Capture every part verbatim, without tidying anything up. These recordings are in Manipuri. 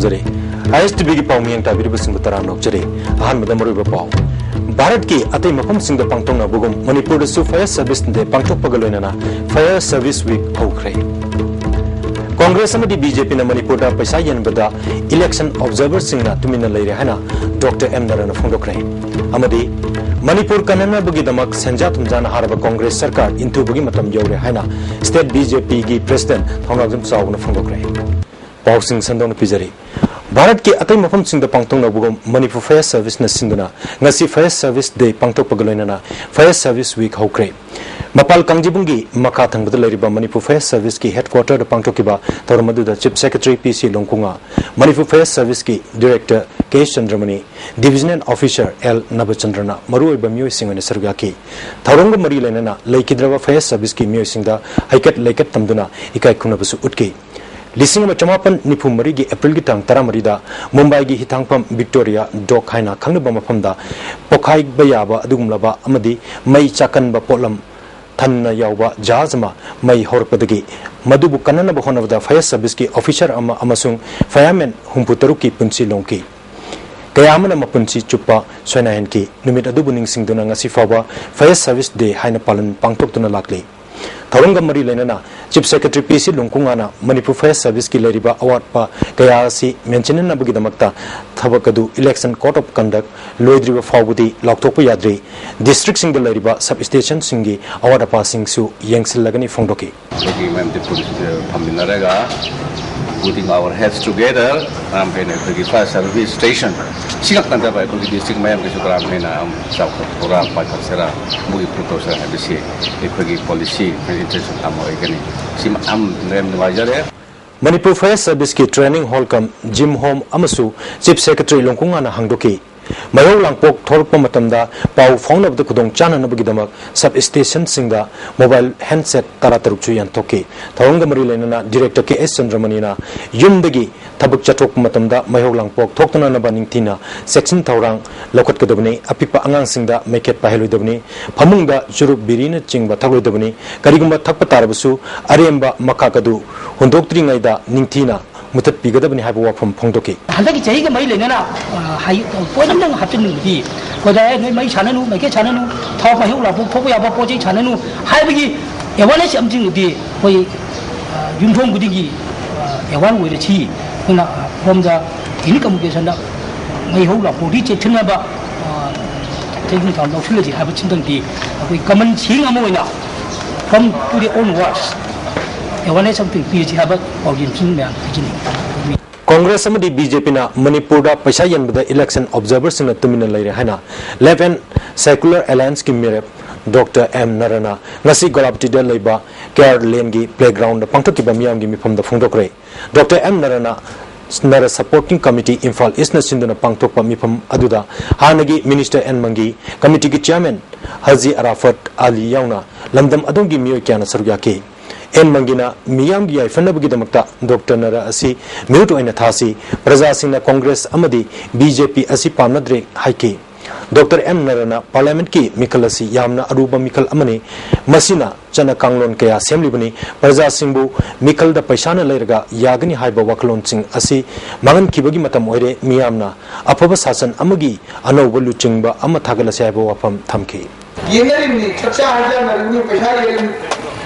ꯖꯔꯤ꯫ ꯑꯥꯏ ꯑꯦꯁ ꯇꯤ ꯚꯤꯒꯤ ꯄꯥꯎ ꯃꯤꯌꯦꯡ ꯇꯥꯕꯤꯔꯤꯕꯁꯤꯡꯕꯨ ꯇꯔꯥꯝꯅ ꯑꯣꯛꯆꯔꯤ꯫ ꯑꯍꯥꯟꯕꯗ ꯃꯔꯨꯑꯣꯏꯕ ꯄꯥꯎ꯫ ꯚꯥꯔꯠꯀꯤ ꯑꯇꯩ ꯃꯐꯝꯁꯤꯡꯗ ꯄꯥꯡꯊꯣꯛꯅꯕꯒꯨꯝ ꯃꯅꯤꯄꯨꯔꯗꯁꯨ Fire Service Day ꯄꯥꯡꯊꯣꯛꯄꯒ ꯂꯣꯏꯅꯅ Fire Service Week ꯍꯧꯈ꯭ꯔꯦ꯫ ꯀꯣꯡꯒ꯭ꯔꯦꯁ ꯑꯃꯗꯤ ꯕꯤ ꯖꯦ ꯄꯤꯅ ꯃꯅꯤꯄꯨꯔꯗ ꯄꯩꯁꯥ ꯌꯦꯟꯕꯗ election observerꯁꯤꯡꯅ ꯇꯨꯃꯤꯟꯅ ꯂꯩꯔꯦ ꯍꯥꯏꯅ ꯗꯣꯛꯇꯔ ꯑꯦꯝ ꯅꯔꯥꯅ ꯐꯣꯡꯗꯣꯛꯈ꯭ꯔꯦ꯫ ꯑꯃꯗꯤ ꯃꯅꯤꯄꯨꯔ ꯀꯟꯅꯅꯕꯒꯤꯗꯃꯛ ꯁꯦꯟꯖꯥ ꯊꯨꯝꯖꯥꯅ ꯍꯥꯔꯕ ꯀꯣꯡꯒ꯭ꯔꯦꯁ ꯁꯔꯀꯥꯔ ꯏꯟꯊꯨꯕꯒꯤ ꯃꯇꯝ ꯌꯧꯔꯦ ꯍꯥꯏꯅ state B J Pꯒꯤ president ꯊꯧꯅꯥꯎꯖꯝ ꯆꯥꯎꯕꯅ ꯐꯣꯡꯗꯣꯛꯈ꯭ꯔꯦ꯫ ꯄꯥꯎꯁꯤꯡ ꯁꯟꯗꯣꯛꯅ ꯄꯤꯖꯔꯤ꯫ ꯚꯥꯔꯠꯀꯤ ꯑꯇꯩ ꯃꯐꯝꯁꯤꯡꯗ ꯄꯥꯡꯊꯣꯛꯅꯕꯒꯨꯝ ꯃꯅꯤꯄꯨꯔ Fire Serviceꯅ ꯁꯤꯟꯗꯨꯅ ꯉꯁꯤ Fire Service Day ꯄꯥꯡꯊꯣꯛꯄꯒ ꯂꯣꯏꯅꯅ Fire Service Week ꯍꯧꯈ꯭ꯔꯦ꯫ ꯃꯄꯥꯜ ꯀꯥꯡꯖꯩꯕꯨꯡꯒꯤ ꯃꯈꯥ ꯊꯪꯕꯗ ꯂꯩꯔꯤꯕ ꯃꯅꯤꯄꯨꯔ Fire Serviceꯀꯤ headquarterꯗ ꯄꯥꯡꯊꯣꯛꯈꯤꯕ ꯊꯧꯔꯝ ꯑꯗꯨꯗ Chief Secretary P C ꯂꯣꯡꯀꯨꯉꯥ, Manipur Fire Serviceꯀꯤ Director K ꯆꯟꯗ꯭ꯔꯃꯅꯤ, Divisional Officer L ꯅꯕꯆꯟꯗ꯭ꯔꯅ ꯃꯔꯨꯑꯣꯏꯕ ꯃꯤꯑꯣꯏꯁꯤꯡ ꯑꯣꯏꯅ ꯁꯔꯨꯛ ꯌꯥꯈꯤ꯫ ꯊꯧꯔꯝꯒ ꯃꯔꯤ ꯂꯩꯅꯅ ꯂꯩꯈꯤꯗ꯭ꯔꯕ Fire Serviceꯀꯤ ꯃꯤꯑꯣꯏꯁꯤꯡꯗ ꯍꯩꯀꯠ ꯂꯩꯀꯠ ꯇꯝꯗꯨꯅ ꯏꯀꯥꯏ ꯈꯨꯝꯅꯕꯁꯨ ꯎꯠꯈꯤ꯫ ꯂꯤꯁꯤꯡ ꯑꯃ ꯆꯃꯥꯄꯟ ꯅꯤꯐꯨ ꯃꯔꯤꯒꯤ Aprilꯒꯤ ꯇꯥꯡ ꯇꯔꯥꯃꯔꯤꯗ ꯃꯨꯝꯕꯥꯏꯒꯤ ꯍꯤꯊꯥꯡꯐꯝ Victoria Dock ꯍꯥꯏꯅ ꯈꯪꯅꯕ ꯃꯐꯝꯗ ꯄꯣꯈꯥꯏꯕ ꯌꯥꯕ ꯑꯗꯨꯒꯨꯝꯂꯕ ꯑꯃꯗꯤ ꯃꯩ ꯆꯥꯛꯀꯟꯕ ꯄꯣꯠꯂꯝ ꯊꯟꯅ ꯌꯥꯎꯕ ꯖꯍꯥꯖ ꯑꯃ ꯃꯩ ꯍꯧꯔꯛꯄꯗꯒꯤ ꯃꯗꯨꯕꯨ ꯀꯟꯅꯅꯕ ꯍꯣꯠꯅꯕꯗ Fire Serviceꯀꯤ officer ꯑꯃ ꯑꯃꯁꯨꯡ fireman ꯍꯨꯝꯐꯨ ꯇꯔꯨꯛꯀꯤ ꯄꯨꯟꯁꯤ ꯂꯣꯡꯈꯤ꯫ ꯀꯌꯥ ꯑꯃꯅ ꯃꯄꯨꯟꯁꯤ ꯆꯨꯞꯄ ꯁꯣꯏꯅꯥꯏꯍꯟꯈꯤ꯫ ꯅꯨꯃꯤꯠ ꯑꯗꯨꯕꯨ ꯅꯤꯡꯁꯤꯡꯗꯨꯅ ꯉꯁꯤ ꯐꯥꯎꯕ Fire Service Day ꯍꯥꯏꯅ ꯄꯥꯂꯟ ꯄꯥꯡꯊꯣꯛꯇꯨꯅ ꯂꯥꯛꯂꯤ꯫ ꯊꯧꯔꯝꯒ ꯃꯔꯤ ꯂꯩꯅꯅ Chief Secretary P C ꯂꯣꯡꯀꯨꯉꯥꯅ Manipur Fire Serviceꯀꯤ ꯂꯩꯔꯤꯕ ꯑꯋꯥꯠꯄ ꯀꯌꯥ ꯑꯁꯤ ꯃꯦꯟꯁꯤꯟꯅꯅꯕꯒꯤꯗꯃꯛꯇ ꯊꯕꯛ ꯑꯗꯨ election code of conduct ꯂꯣꯏꯗ꯭ꯔꯤꯕ ꯐꯥꯎꯕꯗꯤ ꯂꯥꯎꯊꯣꯛꯄ ꯌꯥꯗ꯭ꯔꯤ꯫ Districtꯁꯤꯡꯗ ꯂꯩꯔꯤꯕ substationꯁꯤꯡꯒꯤ ꯑꯋꯥꯠ ꯑꯄꯥꯁꯤꯡꯁꯨ ꯌꯦꯡꯁꯤꯜꯂꯒꯅꯤ ꯐꯣꯡꯗꯣꯛꯈꯤ꯫ ꯑꯩꯈꯣꯏꯒꯤ ꯃꯌꯥꯝ ꯗꯤꯄꯨ ꯐꯝꯃꯤꯟꯅꯔꯒ putting our heads together, ꯃꯔꯝ ꯍꯦꯟꯅ ꯑꯩꯈꯣꯏꯒꯤ Fire Service Station ꯁꯤ ꯈꯛꯇ ꯅꯠꯇꯕ ꯑꯩꯈꯣꯏꯒꯤ district ꯃꯌꯥꯝꯒꯤꯁꯨ ꯀꯔꯝ ꯍꯦꯟꯅ ꯆꯥꯎꯈꯠ ꯊꯧꯔꯥꯡ ꯄꯥꯏꯈꯠꯁꯤꯔꯥ, ꯑꯃꯨꯛ improve ꯇꯧꯁꯤꯔꯥ ꯍꯥꯏꯕꯁꯤ ꯑꯩꯈꯣꯏꯒꯤ policy, ꯑꯩꯈꯣꯏꯒꯤ intention ꯑꯃ ꯑꯣꯏꯒꯅꯤ꯫ ꯁꯤ ꯌꯥꯝ, ꯌꯥꯝ ꯅꯨꯡꯉꯥꯏꯖꯔꯦ꯫ Manipur Fire Serviceꯀꯤ training hall cum gym home ꯑꯃꯁꯨ Chief Secretary ꯂꯣꯡꯀꯨꯉꯥꯅ ꯍꯥꯡꯗꯣꯛꯈꯤ꯫ ꯃꯩꯍꯧ ꯂꯥꯡꯄꯣꯛ ꯊꯣꯛꯂꯛꯄ ꯃꯇꯝꯗ ꯄꯥꯎ ꯐꯥꯎꯅꯕꯗ ꯈꯨꯗꯣꯡ ꯆꯥꯅꯅꯕꯒꯤꯗꯃꯛ substationꯁꯤꯡꯗ mobile handset ꯇꯔꯥꯇꯔꯨꯛꯁꯨ ꯌꯥꯟꯊꯣꯛꯈꯤ꯫ ꯊꯧꯔꯝꯒ ꯃꯔꯤ ꯂꯩꯅꯅ Director K S ꯆꯟꯗ꯭ꯔꯃꯅꯤꯅ ꯌꯨꯝꯗꯒꯤ ꯊꯕꯛ ꯆꯠꯊꯣꯛꯄ ꯃꯇꯝꯗ ꯃꯩꯍꯧ ꯂꯥꯡꯄꯣꯛ ꯊꯣꯛꯇꯅꯅꯕ ꯅꯤꯡꯊꯤꯅ ꯆꯦꯛꯁꯤꯟ ꯊꯧꯔꯥꯡ ꯂꯧꯈꯠꯀꯗꯕꯅꯤ꯫ ꯑꯄꯤꯛꯄ ꯑꯉꯥꯡꯁꯤꯡꯗ ꯃꯩꯈꯦꯠ ꯄꯥꯏꯍꯜꯂꯣꯏꯗꯕꯅꯤ꯫ ꯐꯃꯨꯡꯗ ꯆꯨꯔꯨꯞ, ꯕꯤꯔꯤꯅꯆꯤꯡꯕ ꯊꯛꯂꯣꯏꯗꯕꯅꯤ꯫ ꯀꯔꯤꯒꯨꯝꯕ ꯊꯛꯄ ꯇꯥꯔꯕꯁꯨ ꯑꯔꯦꯝꯕ ꯃꯈꯥꯛ ꯑꯗꯨ ꯍꯨꯟꯗꯣꯛꯇ꯭ꯔꯤꯉꯩꯗ ꯅꯤꯡꯊꯤꯅ ꯃꯨꯊꯠꯄꯤꯒꯗꯕꯅꯤ ꯍꯥꯏꯕ ꯋꯥꯐꯝ ꯐꯣꯡꯗꯣꯛꯈꯤ꯫ ꯍꯟꯗꯛꯀꯤ ꯆꯍꯤꯒ ꯃꯔꯤ ꯂꯩꯅꯅ, ꯑ, ꯍꯥꯏ-, ꯄꯣꯏꯟ ꯑꯃꯇꯪ ꯍꯥꯞꯆꯤꯟꯅꯤꯡꯕꯗꯤ, ꯑꯩꯈꯣꯏꯗ, "ꯑꯦ, ꯅꯣꯏ ꯃꯩ ꯁꯥꯟꯅꯅꯨ, ꯃꯩꯈꯦꯠ ꯁꯥꯟꯅꯅꯨ, ꯊꯥꯎ ꯃꯩꯍꯧ ꯂꯥꯡꯄꯣꯛ ꯊꯣꯛꯄ ꯌꯥꯕ ꯄꯣꯠ ꯆꯩ ꯁꯥꯟꯅꯅꯨ" ꯍꯥꯏꯕꯒꯤ ꯑꯦꯋꯥꯔꯅꯦꯁ ꯑꯃꯇꯪꯗꯤ ꯑꯩꯈꯣꯏ, ꯑ, ꯌꯨꯝꯊꯣꯡ ꯈꯨꯗꯤꯡꯒꯤ, ꯑ, ꯑꯦꯋꯥꯔ ꯑꯣꯏꯔꯁꯤ꯫ ꯑꯗꯨꯅ, ꯑ, ꯁꯣꯝꯗ ꯑꯦꯅꯤ ꯀꯝꯃꯨꯅꯤꯀꯦꯁꯟꯗ ꯃꯩꯍꯧ ꯂꯥꯡꯄꯣꯛꯇꯒꯤ ꯆꯦꯛꯁꯤꯟꯅꯕ, ꯑ, ꯆꯦꯛꯁꯤꯟ ꯊꯧꯔꯥꯡ ꯂꯧꯁꯤꯜꯂꯁꯤ ꯍꯥꯏꯕꯁꯤꯗꯪꯗꯤ ꯑꯩꯈꯣꯏ ꯀꯃꯟ ꯁꯦꯟꯁ ꯑꯃ ꯑꯣꯏꯅ from today onwards ꯑꯦꯋꯥꯔꯅꯦꯁ ꯑꯃꯇꯪ ꯄꯤꯔꯁꯤ ꯍꯥꯏꯕ ꯄꯥꯎꯖꯦꯜꯁꯤꯡ ꯃꯌꯥꯝ ꯄꯤꯖꯅꯤꯡꯏ꯫ ꯀꯣꯡꯒ꯭ꯔꯦꯁ ꯑꯃꯗꯤ ꯕꯤ ꯖꯦ ꯄꯤꯅ ꯃꯅꯤꯄꯨꯔꯗ ꯄꯩꯁꯥ ꯌꯦꯟꯕꯗ ꯏꯂꯦꯛꯁꯟ ꯑꯣꯕꯖꯥꯔꯚꯔꯁꯤꯡꯅ ꯇꯨꯃꯤꯟꯅ ꯂꯩꯔꯦ ꯍꯥꯏꯅ ꯂꯦꯐ ꯑꯦꯟ ꯁꯦꯀꯨꯂꯔ ꯑꯦꯂꯥꯌꯟꯁꯀꯤ ꯃꯤꯔꯦꯞ ꯗꯣꯛꯇꯔ ꯑꯦꯝ ꯅꯔꯥꯅ ꯉꯁꯤ ꯒꯣꯂꯥꯞꯇꯤꯗ ꯂꯩꯕ ꯀꯦꯌꯔ ꯂꯦꯟꯒꯤ ꯄ꯭ꯂꯦꯒ꯭ꯔꯥꯎꯟꯗ ꯄꯥꯡꯊꯣꯛꯈꯤꯕ ꯃꯤꯌꯥꯝꯒꯤ ꯃꯤꯐꯝꯗ ꯐꯣꯡꯗꯣꯛꯈ꯭ꯔꯦ꯫ ꯗꯣꯛꯇꯔ ꯑꯦꯝ ꯅꯔꯥꯅ ꯅꯔꯥ ꯁꯄꯣꯔꯇꯤꯡ ꯀꯃꯤꯇꯤ ꯏꯝꯐꯥꯜ ꯏꯁꯅ ꯁꯤꯟꯗꯨꯅ ꯄꯥꯡꯊꯣꯛꯄ ꯃꯤꯐꯝ ꯑꯗꯨꯗ ꯍꯥꯟꯅꯒꯤ ꯃꯤꯅꯤꯁꯇꯔ ꯑꯦꯟ ꯃꯪꯒꯤ, ꯀꯃꯤꯇꯤꯒꯤ ꯆꯤꯌꯥꯔꯃꯦꯟ ꯍꯥꯖꯤ ꯑꯔꯥꯐꯠ ꯑꯂꯤ ꯌꯥꯎꯅ ꯂꯝꯗꯝ ꯑꯗꯣꯝꯒꯤ ꯃꯤꯑꯣꯏ ꯀꯌꯥꯅ ꯁꯔꯨꯛ ꯌꯥꯈꯤ꯫ ꯑꯦꯟ ꯃꯪꯒꯤꯅ ꯃꯤꯌꯥꯝꯒꯤ ꯌꯥꯏꯐꯅꯕꯒꯤꯗꯃꯛꯇ ꯗꯣꯛꯇꯔ ꯅꯔꯥ ꯑꯁꯤ ꯃꯤꯍꯨꯠ ꯑꯣꯏꯅ ꯊꯥꯁꯤ, ꯄ꯭ꯔꯖꯥꯁꯤꯡꯅ ꯀꯣꯡꯒ꯭ꯔꯦꯁ ꯑꯃꯗꯤ ꯕꯤ ꯖꯦ ꯄꯤ ꯑꯁꯤ ꯄꯥꯝꯅꯗ꯭ꯔꯦ ꯍꯥꯏꯈꯤ꯫ ꯗꯣꯛꯇꯔ ꯑꯦꯝ ꯅꯔꯥꯅ ꯄꯥꯔꯂꯤꯌꯥꯃꯦꯟꯠꯀꯤ ꯃꯤꯈꯜ ꯑꯁꯤ ꯌꯥꯝꯅ ꯑꯔꯨꯕ ꯃꯤꯈꯜ ꯑꯃꯅꯤ, ꯃꯁꯤꯅ ꯆꯠꯅ ꯀꯥꯡꯂꯣꯟ ꯀꯌꯥ ꯁꯦꯝꯂꯤꯕꯅꯤ, ꯄ꯭ꯔꯖꯥꯁꯤꯡꯕꯨ ꯃꯤꯈꯜꯗ ꯄꯩꯁꯥꯅ ꯂꯩꯔꯒ ꯌꯥꯒꯅꯤ ꯍꯥꯏꯕ ꯋꯥꯈꯜꯂꯣꯟꯁꯤꯡ ꯑꯁꯤ ꯃꯥꯡꯍꯟꯈꯤꯕꯒꯤ ꯃꯇꯝ ꯑꯣꯏꯔꯦ, ꯃꯤꯌꯥꯝꯅ ꯑꯐꯕ ꯁꯥꯁꯟ ꯑꯃꯒꯤ ꯑꯅꯧꯕ ꯂꯨꯆꯤꯡꯕ ꯑꯃ ꯊꯥꯒꯠꯂꯁꯤ ꯍꯥꯏꯕ ꯋꯥꯐꯝ ꯊꯝꯈꯤ꯫ ꯌꯦꯡꯅꯔꯤꯕꯅꯤ, ꯆꯥꯛꯆꯥ ꯍꯩꯖꯥꯟꯅꯔꯤꯕꯅꯤ, ꯄꯩꯁꯥ ꯌꯦꯜꯂꯤꯕꯅꯤ꯫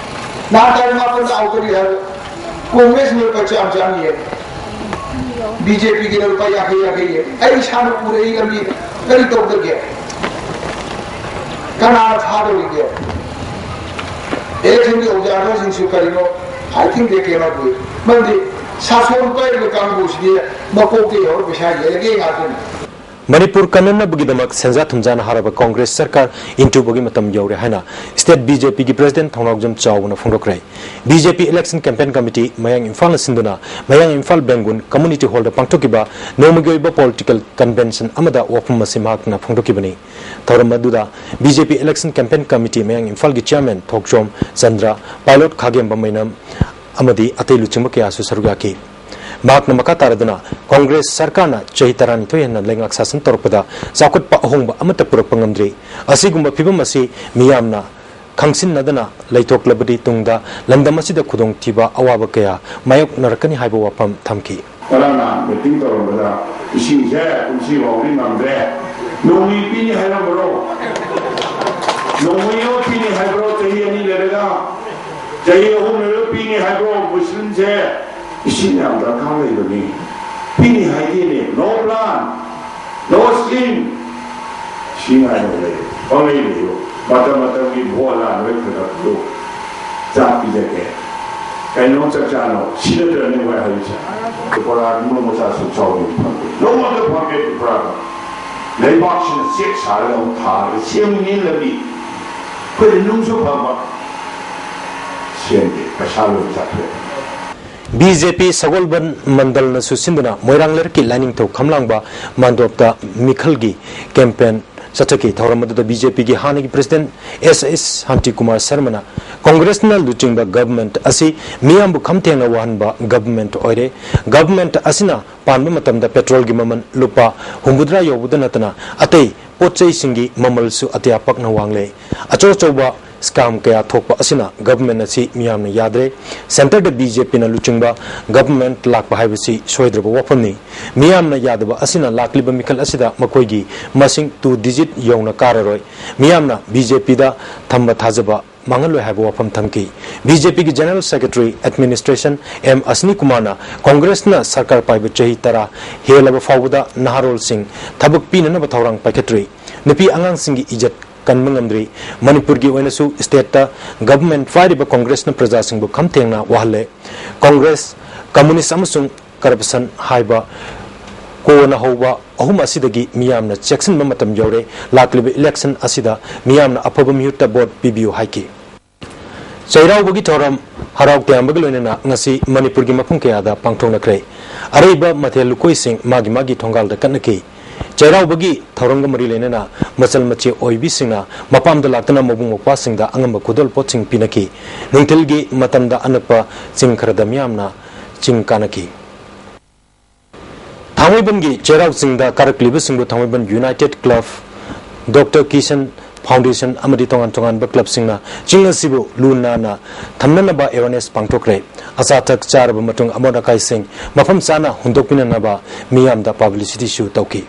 ꯅꯍꯥꯟ ꯇꯥꯔꯤꯛ ꯃꯥꯄꯟꯗ ꯑꯥꯎꯠ ꯇꯧꯔꯤ ꯍꯥꯏꯕ ꯀꯣꯡꯒ꯭ꯔꯦꯁꯅ ꯂꯨꯄꯥ ꯆꯥꯝ ꯆꯥꯝ ꯌꯦꯜꯂꯤ, ꯕꯤ ꯖꯦ ꯄꯤꯒꯤꯅ ꯂꯨꯄꯥ ꯌꯥꯡꯈꯩ ꯌꯥꯡꯈꯩ ꯌꯦꯜꯂꯤ꯫ ꯑꯩ ꯏꯁꯥꯅ ꯎꯔꯛꯏ ꯂꯝꯕꯤꯗ꯫ ꯀꯔꯤ ꯇꯧꯗꯒꯦ? ꯀꯅꯥꯅ ꯊꯥꯗꯧꯔꯤꯒꯦ? ꯏꯂꯦꯛꯁꯟꯒꯤ ꯑꯣꯕꯖꯥꯔꯚꯔꯁꯤꯡꯁꯨ ꯀꯔꯤꯅꯣ? I think they cannot do it. ꯃꯔꯝꯗꯤ ꯁꯥꯁꯣꯟ ꯄꯥꯏꯔꯤꯕ ꯀꯥꯡꯕꯨꯁꯤꯗꯤ ꯃꯀꯣꯛꯇꯒꯤ ꯍꯧꯔ ꯄꯩꯁꯥ ꯌꯦꯜꯂꯒꯦ ꯉꯥꯛꯇꯅꯤ꯫ ꯃꯅꯤꯄꯨꯔ ꯀꯟꯅꯅꯕꯒꯤꯗꯃꯛ ꯁꯦꯟꯖꯥ ꯊꯨꯝꯖꯥꯅ ꯍꯥꯔꯕ ꯀꯣꯡꯒ꯭ꯔꯦꯁ ꯁꯔꯀꯥꯔ ꯏꯟꯊꯨꯕꯒꯤ ꯃꯇꯝ ꯌꯧꯔꯦ ꯍꯥꯏꯅ ꯁ꯭ꯇꯦꯠ ꯕꯤ ꯖꯦ ꯄꯤꯒꯤ ꯄ꯭ꯔꯦꯁꯤꯗꯦꯟꯠ ꯊꯧꯅꯥꯎꯖꯝ ꯆꯥꯎꯕꯅ ꯐꯣꯡꯗꯣꯛꯈ꯭ꯔꯦ꯫ ꯕꯤ ꯖꯦ ꯄꯤ ꯏꯂꯦꯛꯁꯟ ꯀꯦꯝꯄꯦꯟ ꯀꯃꯤꯇꯤ ꯃꯌꯥꯡ ꯏꯝꯐꯥꯜꯅ ꯁꯤꯟꯗꯨꯅ ꯃꯌꯥꯡ ꯏꯝꯐꯥꯜ ꯕꯦꯡꯒꯨꯟ ꯀꯝꯃꯨꯅꯤꯇꯤ ꯍꯣꯜꯗ ꯄꯥꯡꯊꯣꯛꯈꯤꯕ ꯅꯣꯡꯃꯒꯤ ꯑꯣꯏꯕ ꯄꯣꯂꯤꯇꯤꯀꯦꯜ ꯀꯟꯚꯦꯟꯁꯟ ꯑꯃꯗ ꯋꯥꯐꯝ ꯑꯁꯤ ꯃꯍꯥꯛꯅ ꯐꯣꯡꯗꯣꯛꯈꯤꯕꯅꯤ꯫ ꯊꯧꯔꯝ ꯑꯗꯨꯗ ꯕꯤ ꯖꯦ ꯄꯤ ꯏꯂꯦꯛꯁꯟ ꯀꯦꯝꯄꯦꯟ ꯀꯃꯤꯇꯤ ꯃꯌꯥꯡ ꯏꯝꯐꯥꯜꯒꯤ ꯆꯤꯌꯥꯔꯃꯦꯟ ꯊꯣꯛꯆꯣꯝ ꯆꯟꯗ꯭ꯔ, ꯄꯥꯏꯂꯣꯠ ꯈꯥꯒꯦꯝꯕ ꯃꯩꯅꯝ ꯑꯃꯗꯤ ꯑꯇꯩ ꯂꯨꯆꯤꯡꯕ ꯀꯌꯥꯁꯨ ꯁꯔꯨꯛ ꯌꯥꯈꯤ꯫ ꯃꯍꯥꯛꯅ ꯃꯈꯥ ꯇꯥꯔꯗꯨꯅ ꯀꯣꯡꯒ꯭ꯔꯦꯁ ꯁꯔꯀꯥꯔꯅ ꯆꯍꯤ ꯇꯔꯥꯅꯤꯊꯣꯏ ꯍꯦꯟꯅ ꯂꯩꯉꯥꯛ ꯁꯥꯁꯟ ꯇꯧꯔꯛꯄꯗ ꯆꯥꯎꯈꯠꯄ ꯑꯍꯣꯡꯕ ꯑꯃꯠꯇ ꯄꯨꯔꯛꯄ ꯉꯝꯗ꯭ꯔꯤ꯫ ꯑꯁꯤꯒꯨꯝꯕ ꯐꯤꯚꯝ ꯑꯁꯤ ꯃꯤꯌꯥꯝꯅ ꯈꯪꯁꯤꯟꯅꯗꯅ ꯂꯩꯊꯣꯛꯂꯕꯗꯤ ꯇꯨꯡꯗ ꯂꯝꯗꯝ ꯑꯁꯤꯗ ꯈꯨꯗꯣꯡꯊꯤꯕ ꯑꯋꯥꯕ ꯀꯌꯥ ꯃꯥꯌꯣꯛꯅꯔꯛꯀꯅꯤ ꯍꯥꯏꯕ ꯋꯥꯐꯝ ꯊꯝꯈꯤ꯫ ꯉꯔꯥꯡ ꯅꯍꯥꯟ meeting ꯇꯧꯔꯝꯕꯗ ꯏꯁꯤꯡꯁꯦ ꯀꯨꯝꯁꯤ ꯐꯥꯎꯗꯤ ꯉꯝꯗ꯭ꯔꯦ, ꯅꯣꯡꯃꯩ ꯄꯤꯅꯤ ꯍꯥꯏꯔꯝꯕ꯭ꯔꯣ? ꯅꯣꯡꯃꯩ ꯑꯃ ꯄꯤꯅꯤ ꯍꯥꯏꯕ꯭ꯔꯣ? ꯆꯍꯤ ꯑꯅꯤ ꯂꯩꯔꯒ, ꯆꯍꯤ ꯑꯍꯨꯝ ꯂꯩꯔꯒ ꯄꯤꯅꯤ ꯍꯥꯏꯕ꯭ꯔꯣ? ꯃꯨꯁꯂꯤꯝꯁꯦ ꯏꯁꯤꯡ ꯌꯥꯝ ꯗꯔꯀꯥꯔ ꯂꯩꯕꯅꯤ, ꯄꯤꯅꯤ ꯍꯥꯏꯗꯦꯅꯦ꯫ No plan, no scheme꯫ ꯁꯤ ꯉꯥꯏꯅ ꯂꯩ꯫ ꯄꯪꯂꯩ ꯂꯩꯌꯨ꯫ ꯃꯇꯝ ꯃꯇꯝꯒꯤ ꯚꯣꯠ ꯂꯥꯟ ꯅꯣꯏ ꯈꯔ ꯈꯔ ꯄꯤꯌꯨ꯫ ꯆꯥꯛ ꯄꯤꯖꯒꯦ꯫ ꯀꯩꯅꯣ ꯆꯥꯛ ꯆꯥꯅꯣ? ꯁꯤ ꯅꯠꯇ꯭ꯔꯅꯦ ꯃꯣꯏ ꯍꯥꯏꯔꯤꯁꯦ? ꯇ꯭ꯔꯤꯄꯨꯔꯥ ꯅꯣꯡꯃ ꯆꯥꯁꯨ ꯆꯥꯎꯕ ꯐꯪꯗꯦ꯫ ꯅꯣꯡꯃꯇ ꯐꯪꯗꯦ ꯇ꯭ꯔꯤꯄꯨꯔꯥꯗ꯫ ꯂꯩꯕꯥꯛꯁꯤꯅ ꯆꯦꯛ ꯁꯥꯔꯒ ꯑꯃꯨꯛ ꯊꯥꯔꯒ ꯁꯦꯝꯃꯤꯅꯦ ꯂꯝꯕꯤ꯫ ꯑꯩꯈꯣꯏꯗꯤ ꯅꯨꯡꯁꯨ ꯐꯪꯕ꯫ ꯁꯦꯝꯗꯦ꯫ ꯄꯩꯁꯥ ꯂꯣꯏ ꯆꯠꯈ꯭ꯔꯦ꯫ ꯕꯤ ꯖꯦ ꯄꯤ ꯁꯒꯣꯜꯕꯟ ꯃꯟꯗꯜꯅꯁꯨ ꯁꯤꯟꯗꯨꯅ ꯃꯣꯏꯔꯥꯡ ꯂꯩꯔꯛꯀꯤ ꯂꯥꯏꯅꯤꯡꯊꯧ ꯈꯝꯂꯥꯡꯕ ꯃꯥꯟꯗꯣꯞꯇ ꯃꯤꯈꯜꯒꯤ campaign ꯆꯠꯊꯈꯤ꯫ ꯊꯧꯔꯝ ꯑꯗꯨꯗ ꯕꯤ ꯖꯦ ꯄꯤꯒꯤ ꯍꯥꯟꯅꯒꯤ president ꯑꯦꯁ ꯑꯦꯁ ꯁꯥꯟꯇꯤꯀꯨꯃꯥꯔ ꯁꯔꯃꯅ ꯀꯣꯡꯒ꯭ꯔꯦꯁꯅ ꯂꯨꯆꯤꯡꯕ government ꯑꯁꯤ ꯃꯤꯌꯥꯝꯕꯨ ꯈꯝ ꯊꯦꯡꯅ ꯋꯥꯍꯟꯕ government ꯑꯣꯏꯔꯦ꯫ Government ꯑꯁꯤꯅ ꯄꯥꯟꯕ ꯃꯇꯝꯗ petrolꯒꯤ ꯃꯃꯜ ꯂꯨꯄꯥ ꯍꯨꯝꯐꯨꯇꯔꯥ ꯌꯧꯕꯗ ꯅꯠꯇꯅ ꯑꯇꯩ ꯄꯣꯠ ꯆꯩꯁꯤꯡꯒꯤ ꯃꯃꯜꯁꯨ ꯑꯇꯤꯌꯥ ꯄꯛꯅ ꯋꯥꯡꯂꯦ꯫ ꯑꯆꯧ ꯑꯆꯧꯕ scam ꯀꯌꯥ ꯊꯣꯛꯄ ꯑꯁꯤꯅ government ꯑꯁꯤ ꯃꯤꯌꯥꯝꯅ ꯌꯥꯗ꯭ꯔꯦ꯫ Centreꯗ ꯕꯤ ꯖꯦ ꯄꯤꯅ ꯂꯨꯆꯤꯡꯕ government ꯂꯥꯛꯄ ꯍꯥꯏꯕꯁꯤ ꯁꯣꯏꯗ꯭ꯔꯕ ꯋꯥꯐꯝꯅꯤ꯫ ꯃꯤꯌꯥꯝꯅ ꯌꯥꯗꯕ ꯑꯁꯤꯅ ꯂꯥꯛꯂꯤꯕ ꯃꯤꯈꯜ ꯑꯁꯤꯗ ꯃꯈꯣꯏꯒꯤ ꯃꯁꯤꯡ two digit ꯌꯧꯅ ꯀꯥꯔꯔꯣꯏ꯫ ꯃꯤꯌꯥꯝꯅ ꯕꯤ ꯖꯦ ꯄꯤꯗ ꯊꯝꯕ ꯊꯥꯖꯕ ꯃꯥꯡꯍꯜꯂꯣꯏ ꯍꯥꯏꯕ ꯋꯥꯐꯝ ꯊꯝꯈꯤ꯫ ꯕꯤ ꯖꯦ ꯄꯤꯒꯤ General Secretary Administration ꯑꯦꯝ ꯑꯁꯅꯤ ꯀꯨꯃꯥꯔꯅ ꯀꯣꯡꯒ꯭ꯔꯦꯁꯅ ꯁꯔꯀꯥꯔ ꯄꯥꯏꯕ ꯆꯍꯤ ꯇꯔꯥ ꯍꯦꯜꯂꯕ ꯐꯥꯎꯕꯗ ꯅꯍꯥꯔꯣꯜꯁꯤꯡ ꯊꯕꯛ ꯄꯤꯅꯅꯕ ꯊꯧꯔꯥꯡ ꯄꯥꯏꯈꯠꯇ꯭ꯔꯤ꯫ ꯅꯨꯄꯤ ꯑꯉꯥꯡꯁꯤꯡꯒꯤ ꯏꯖꯠ ꯀꯟꯕ ꯉꯝꯗ꯭ꯔꯤ꯫ ꯃꯅꯤꯄꯨꯔꯒꯤ ꯑꯣꯏꯅꯁꯨ stateꯇ government ꯄꯥꯏꯔꯤꯕ ꯀꯣꯡꯒ꯭ꯔꯦꯁꯅ ꯄ꯭ꯔꯖꯥꯁꯤꯡꯕꯨ ꯈꯝ ꯊꯦꯡꯅ ꯋꯥꯍꯜꯂꯦ꯫ ꯀꯣꯡꯒ꯭ꯔꯦꯁ, communist ꯑꯃꯁꯨꯡ corruption ꯍꯥꯏꯕ ꯀꯣꯟꯅ ꯍꯧꯕ ꯑꯍꯨꯝ ꯑꯁꯤꯗꯒꯤ ꯃꯤꯌꯥꯝꯅ ꯆꯦꯛꯁꯤꯟꯕ ꯃꯇꯝ ꯌꯧꯔꯦ꯫ ꯂꯥꯛꯂꯤꯕ election ꯑꯁꯤꯗ ꯃꯤꯌꯥꯝꯅ ꯑꯐꯕ ꯃꯤꯍꯨꯠꯇ vote ꯄꯤꯕꯤꯌꯨ ꯍꯥꯏꯈꯤ꯫ ꯆꯩꯔꯥꯎꯕꯒꯤ ꯊꯧꯔꯝ ꯍꯔꯥꯎ ꯇꯌꯥꯝꯕꯒ ꯂꯣꯏꯅꯅ ꯉꯁꯤ ꯃꯅꯤꯄꯨꯔꯒꯤ ꯃꯐꯝ ꯀꯌꯥꯗ ꯄꯥꯡꯊꯣꯛꯅꯈ꯭ꯔꯦ꯫ ꯑꯔꯩꯕ ꯃꯊꯦꯜ ꯂꯨꯀꯣꯏꯁꯤꯡ ꯃꯥꯒꯤ ꯃꯥꯒꯤ ꯊꯣꯡꯒꯥꯜꯗ ꯀꯠꯅꯈꯤ꯫ ꯆꯩꯔꯥꯎꯕꯒꯤ ꯊꯧꯔꯝꯒ ꯃꯔꯤ ꯂꯩꯅꯅ ꯃꯆꯜ ꯃꯆꯦ ꯑꯣꯏꯕꯤꯁꯤꯡꯅ ꯃꯄꯥꯝꯗ ꯂꯥꯛꯇꯨꯅ ꯃꯕꯨꯡ ꯃꯧꯄ꯭ꯋꯥꯁꯤꯡꯗ ꯑꯉꯝꯕ ꯈꯨꯗꯣꯜ ꯄꯣꯠꯁꯤꯡ ꯄꯤꯅꯈꯤ꯫ ꯅꯨꯡꯊꯤꯜꯒꯤ ꯃꯇꯝꯗ ꯑꯅꯛꯄ ꯆꯤꯡ ꯈꯔꯗ ꯃꯤꯌꯥꯝꯅ ꯆꯤꯡ ꯀꯥꯅꯈꯤ꯫ ꯊꯥꯡꯃꯩꯕꯟꯒꯤ ꯆꯩꯔꯥꯎ ꯆꯤꯡꯗ ꯀꯥꯔꯛꯂꯤꯕꯁꯤꯡꯕꯨ ꯊꯥꯡꯃꯩꯕꯟ United Club Doctor Kisan Foundation ꯑꯃꯗꯤ ꯇꯣꯉꯥꯟ ꯇꯣꯉꯥꯟꯕ clubꯁꯤꯡꯅ ꯆꯤꯡ ꯑꯁꯤꯕꯨ ꯂꯨ ꯅꯥꯟꯅ ꯊꯝꯅꯅꯕ awareness ꯄꯥꯡꯊꯣꯛꯈ꯭ꯔꯦ꯫ ꯑꯆꯥ ꯑꯊꯛ ꯆꯥꯔꯕ ꯃꯇꯨꯡ ꯑꯃꯣꯠ ꯑꯀꯥꯏꯁꯤꯡ ꯃꯐꯝ ꯆꯥꯅ ꯍꯨꯟꯗꯣꯛꯄꯤꯅꯅꯕ ꯃꯤꯌꯥꯝꯗ publicityꯁꯨ ꯇꯧꯈꯤ꯫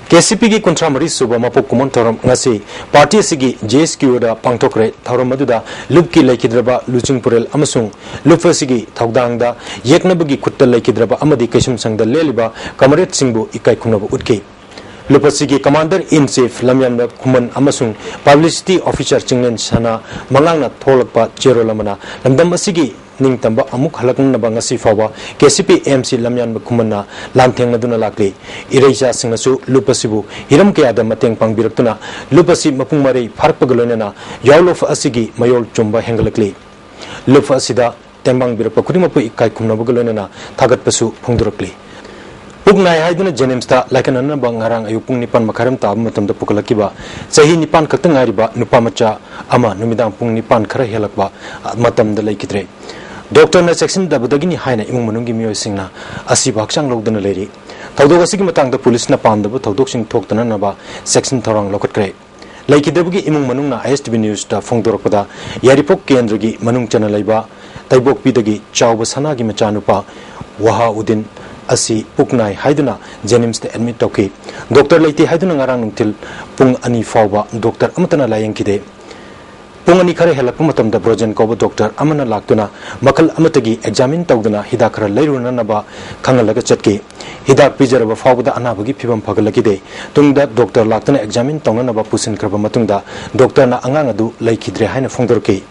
KCPꯒꯤ ꯀꯨꯟꯊ꯭ꯔꯥ ꯃꯔꯤ ꯁꯨꯕ ꯃꯄꯣꯛ ꯀꯨꯝꯑꯣꯟ ꯊꯧꯔꯝ ꯉꯁꯤ party ꯑꯁꯤꯒꯤ JSQOꯗ ꯄꯥꯡꯊꯣꯛꯈ꯭ꯔꯦ꯫ ꯊꯧꯔꯝ ꯑꯗꯨꯗ ꯂꯨꯞꯀꯤ ꯂꯩꯈꯤꯗ꯭ꯔꯕ ꯂꯨꯆꯤꯡꯄꯨꯔꯦꯜ ꯑꯃꯁꯨꯡ ꯂꯨꯞ ꯑꯁꯤꯒꯤ ꯊꯧꯗꯥꯡꯗ ꯌꯦꯛꯅꯕꯒꯤ ꯈꯨꯠꯇ ꯂꯩꯈꯤꯗ꯭ꯔꯕ ꯑꯃꯗꯤ ꯀꯩꯁꯨꯝꯁꯪꯗ ꯂꯦꯜꯂꯤꯕ comradeꯁꯤꯡꯕꯨ ꯏꯀꯥꯏ ꯈꯨꯝꯅꯕ ꯎꯠꯈꯤ꯫ ꯂꯨꯞ ꯑꯁꯤꯒꯤ commander in chief ꯂꯝꯌꯥꯟꯕ ꯈꯨꯃꯟ ꯑꯃꯁꯨꯡ publicity officer ꯆꯤꯡꯂꯦꯟ ꯁꯅꯥ ꯃꯉꯥꯡꯅ ꯊꯣꯛꯂꯛꯄ ꯆꯦꯔꯣꯜ ꯑꯃꯅ ꯂꯝꯗꯝ ꯑꯁꯤꯒꯤ ꯅꯤꯡꯇꯝꯕ ꯑꯃꯨꯛ ꯍꯜꯂꯛꯅꯅꯕ ꯉꯁꯤ ꯐꯥꯎꯕ KCP AMC ꯂꯝꯌꯥꯟꯕ ꯈꯨꯃꯟꯅ ꯂꯥꯟꯊꯦꯡꯅꯗꯨꯅ ꯂꯥꯛꯂꯤ꯫ ꯏꯔꯩꯆꯥꯁꯤꯡꯅꯁꯨ ꯂꯨꯞ ꯑꯁꯤꯕꯨ ꯍꯤꯔꯝ ꯀꯌꯥꯗ ꯃꯇꯦꯡ ꯄꯥꯡꯕꯤꯔꯛꯇꯨꯅ ꯂꯨꯞ ꯑꯁꯤ ꯃꯄꯨꯡ ꯃꯔꯩ ꯐꯥꯔꯛꯄꯒ ꯂꯣꯏꯅꯅ ꯌꯥꯑꯣꯂꯣꯐ ꯑꯁꯤꯒꯤ ꯃꯌꯣꯜ ꯆꯨꯝꯕ ꯍꯦꯟꯒꯠꯂꯛꯂꯤ꯫ ꯂꯨꯞ ꯑꯁꯤꯗ ꯇꯦꯡꯕꯥꯡꯕꯤꯔꯛꯄ ꯈꯨꯗꯤꯡꯃꯛꯄꯨ ꯏꯀꯥꯏ ꯈꯨꯝꯅꯕꯒ ꯂꯣꯏꯅꯅ ꯊꯥꯒꯠꯄꯁꯨ ꯐꯣꯡꯗꯣꯔꯛꯂꯤ꯫ ꯄꯨꯛ ꯅꯥꯏ ꯍꯥꯏꯗꯨꯅ JNIMSꯇ ꯂꯥꯏꯀꯠꯅꯅꯕ ꯉꯔꯥꯡ ꯑꯌꯨꯛ ꯄꯨꯡ ꯅꯤꯄꯥꯟ ꯃꯈꯥꯏꯔꯣꯝ ꯇꯥꯕ ꯃꯇꯝꯗ ꯄꯨꯈꯠꯂꯛꯈꯤꯕ ꯆꯍꯤ ꯅꯤꯄꯥꯟ ꯈꯛꯇ ꯉꯥꯏꯔꯤꯕ ꯅꯨꯄꯥ ꯃꯆꯥ ꯑꯃ ꯅꯨꯃꯤꯗꯥꯡ ꯄꯨꯡ ꯅꯤꯄꯥꯟ ꯈꯔ ꯍꯦꯜꯂꯛꯄ ꯃꯇꯝꯗ ꯂꯩꯈꯤꯗ꯭ꯔꯦ꯫ ꯗꯣꯛꯇꯔꯅ ꯆꯦꯛꯁꯤꯟꯗꯕꯗꯒꯤꯅꯤ ꯍꯥꯏꯅ ꯏꯃꯨꯡ ꯃꯅꯨꯡꯒꯤ ꯃꯤꯑꯣꯏꯁꯤꯡꯅ ꯑꯁꯤꯕ ꯍꯛꯆꯥꯡ ꯂꯧꯗꯨꯅ ꯂꯩꯔꯤ꯫ ꯊꯧꯗꯣꯛ ꯑꯁꯤꯒꯤ ꯃꯇꯥꯡꯗ ꯄꯨꯂꯤꯁꯅ ꯄꯥꯝꯗꯕ ꯊꯧꯗꯣꯛꯁꯤꯡ ꯊꯣꯛꯇꯅꯅꯕ ꯆꯦꯛꯁꯤꯟ ꯊꯧꯔꯥꯡ ꯂꯧꯈꯠꯈ꯭ꯔꯦ꯫ ꯂꯩꯈꯤꯗ꯭ꯔꯕꯒꯤ ꯏꯃꯨꯡ ꯃꯅꯨꯡꯅ ISTV Newsꯇ ꯐꯣꯡꯗꯣꯔꯛꯄꯗ, ꯌꯥꯏꯔꯤꯄꯣꯛ ꯀꯦꯟꯗ꯭ꯔꯒꯤ ꯃꯅꯨꯡ ꯆꯟꯅ ꯂꯩꯕ ꯇꯩꯕꯣꯛꯄꯤꯗꯒꯤ ꯆꯥꯎꯕ ꯁꯅꯥꯒꯤ ꯃꯆꯥꯅꯨꯄꯥ ꯋꯥꯍꯥꯎꯗꯤꯟ ꯑꯁꯤ ꯄꯨꯛ ꯅꯥꯏ ꯍꯥꯏꯗꯨꯅ JNIMSꯇ admit ꯇꯧꯈꯤ꯫ ꯗꯣꯛꯇꯔ ꯂꯩꯇꯦ ꯍꯥꯏꯗꯨꯅ ꯉꯔꯥꯡ ꯅꯨꯡꯊꯤꯜ ꯄꯨꯡ ꯑꯅꯤ ꯐꯥꯎꯕ ꯗꯣꯛꯇꯔ ꯑꯃꯠꯇꯅ ꯂꯥꯌꯦꯡꯈꯤꯗꯦ꯫ ꯄꯨꯡ ꯑꯅꯤ ꯈꯔ ꯍꯦꯜꯂꯛꯄ ꯃꯇꯝꯗ ꯕ꯭ꯔꯣꯖꯦꯟ ꯀꯧꯕ ꯗꯣꯛꯇꯔ ꯑꯃꯅ ꯂꯥꯛꯇꯨꯅ ꯃꯈꯜ ꯑꯃꯠꯇꯒꯤ examine ꯇꯧꯗꯅ ꯍꯤꯗꯥꯛ ꯈꯔ ꯂꯩꯔꯨꯅꯅꯕ ꯈꯪꯍꯜꯂꯒ ꯆꯠꯈꯤ꯫ ꯍꯤꯗꯥꯛ ꯄꯤꯖꯔꯕ ꯐꯥꯎꯕꯗ ꯑꯅꯥꯕꯒꯤ ꯐꯤꯕꯝ ꯐꯒꯠꯂꯛꯈꯤꯗꯦ꯫ ꯇꯨꯡꯗ ꯗꯣꯛꯇꯔ ꯂꯥꯛꯇꯨꯅ examine ꯇꯧꯅꯅꯕ ꯄꯨꯁꯤꯟꯈ꯭ꯔꯕ ꯃꯇꯨꯡꯗ ꯗꯣꯛꯇꯔꯅ ꯑꯉꯥꯡ ꯑꯗꯨ ꯂꯩꯈꯤꯗ꯭ꯔꯦ ꯍꯥꯏꯅ ꯐꯣꯡꯗꯣꯔꯛꯈꯤ꯫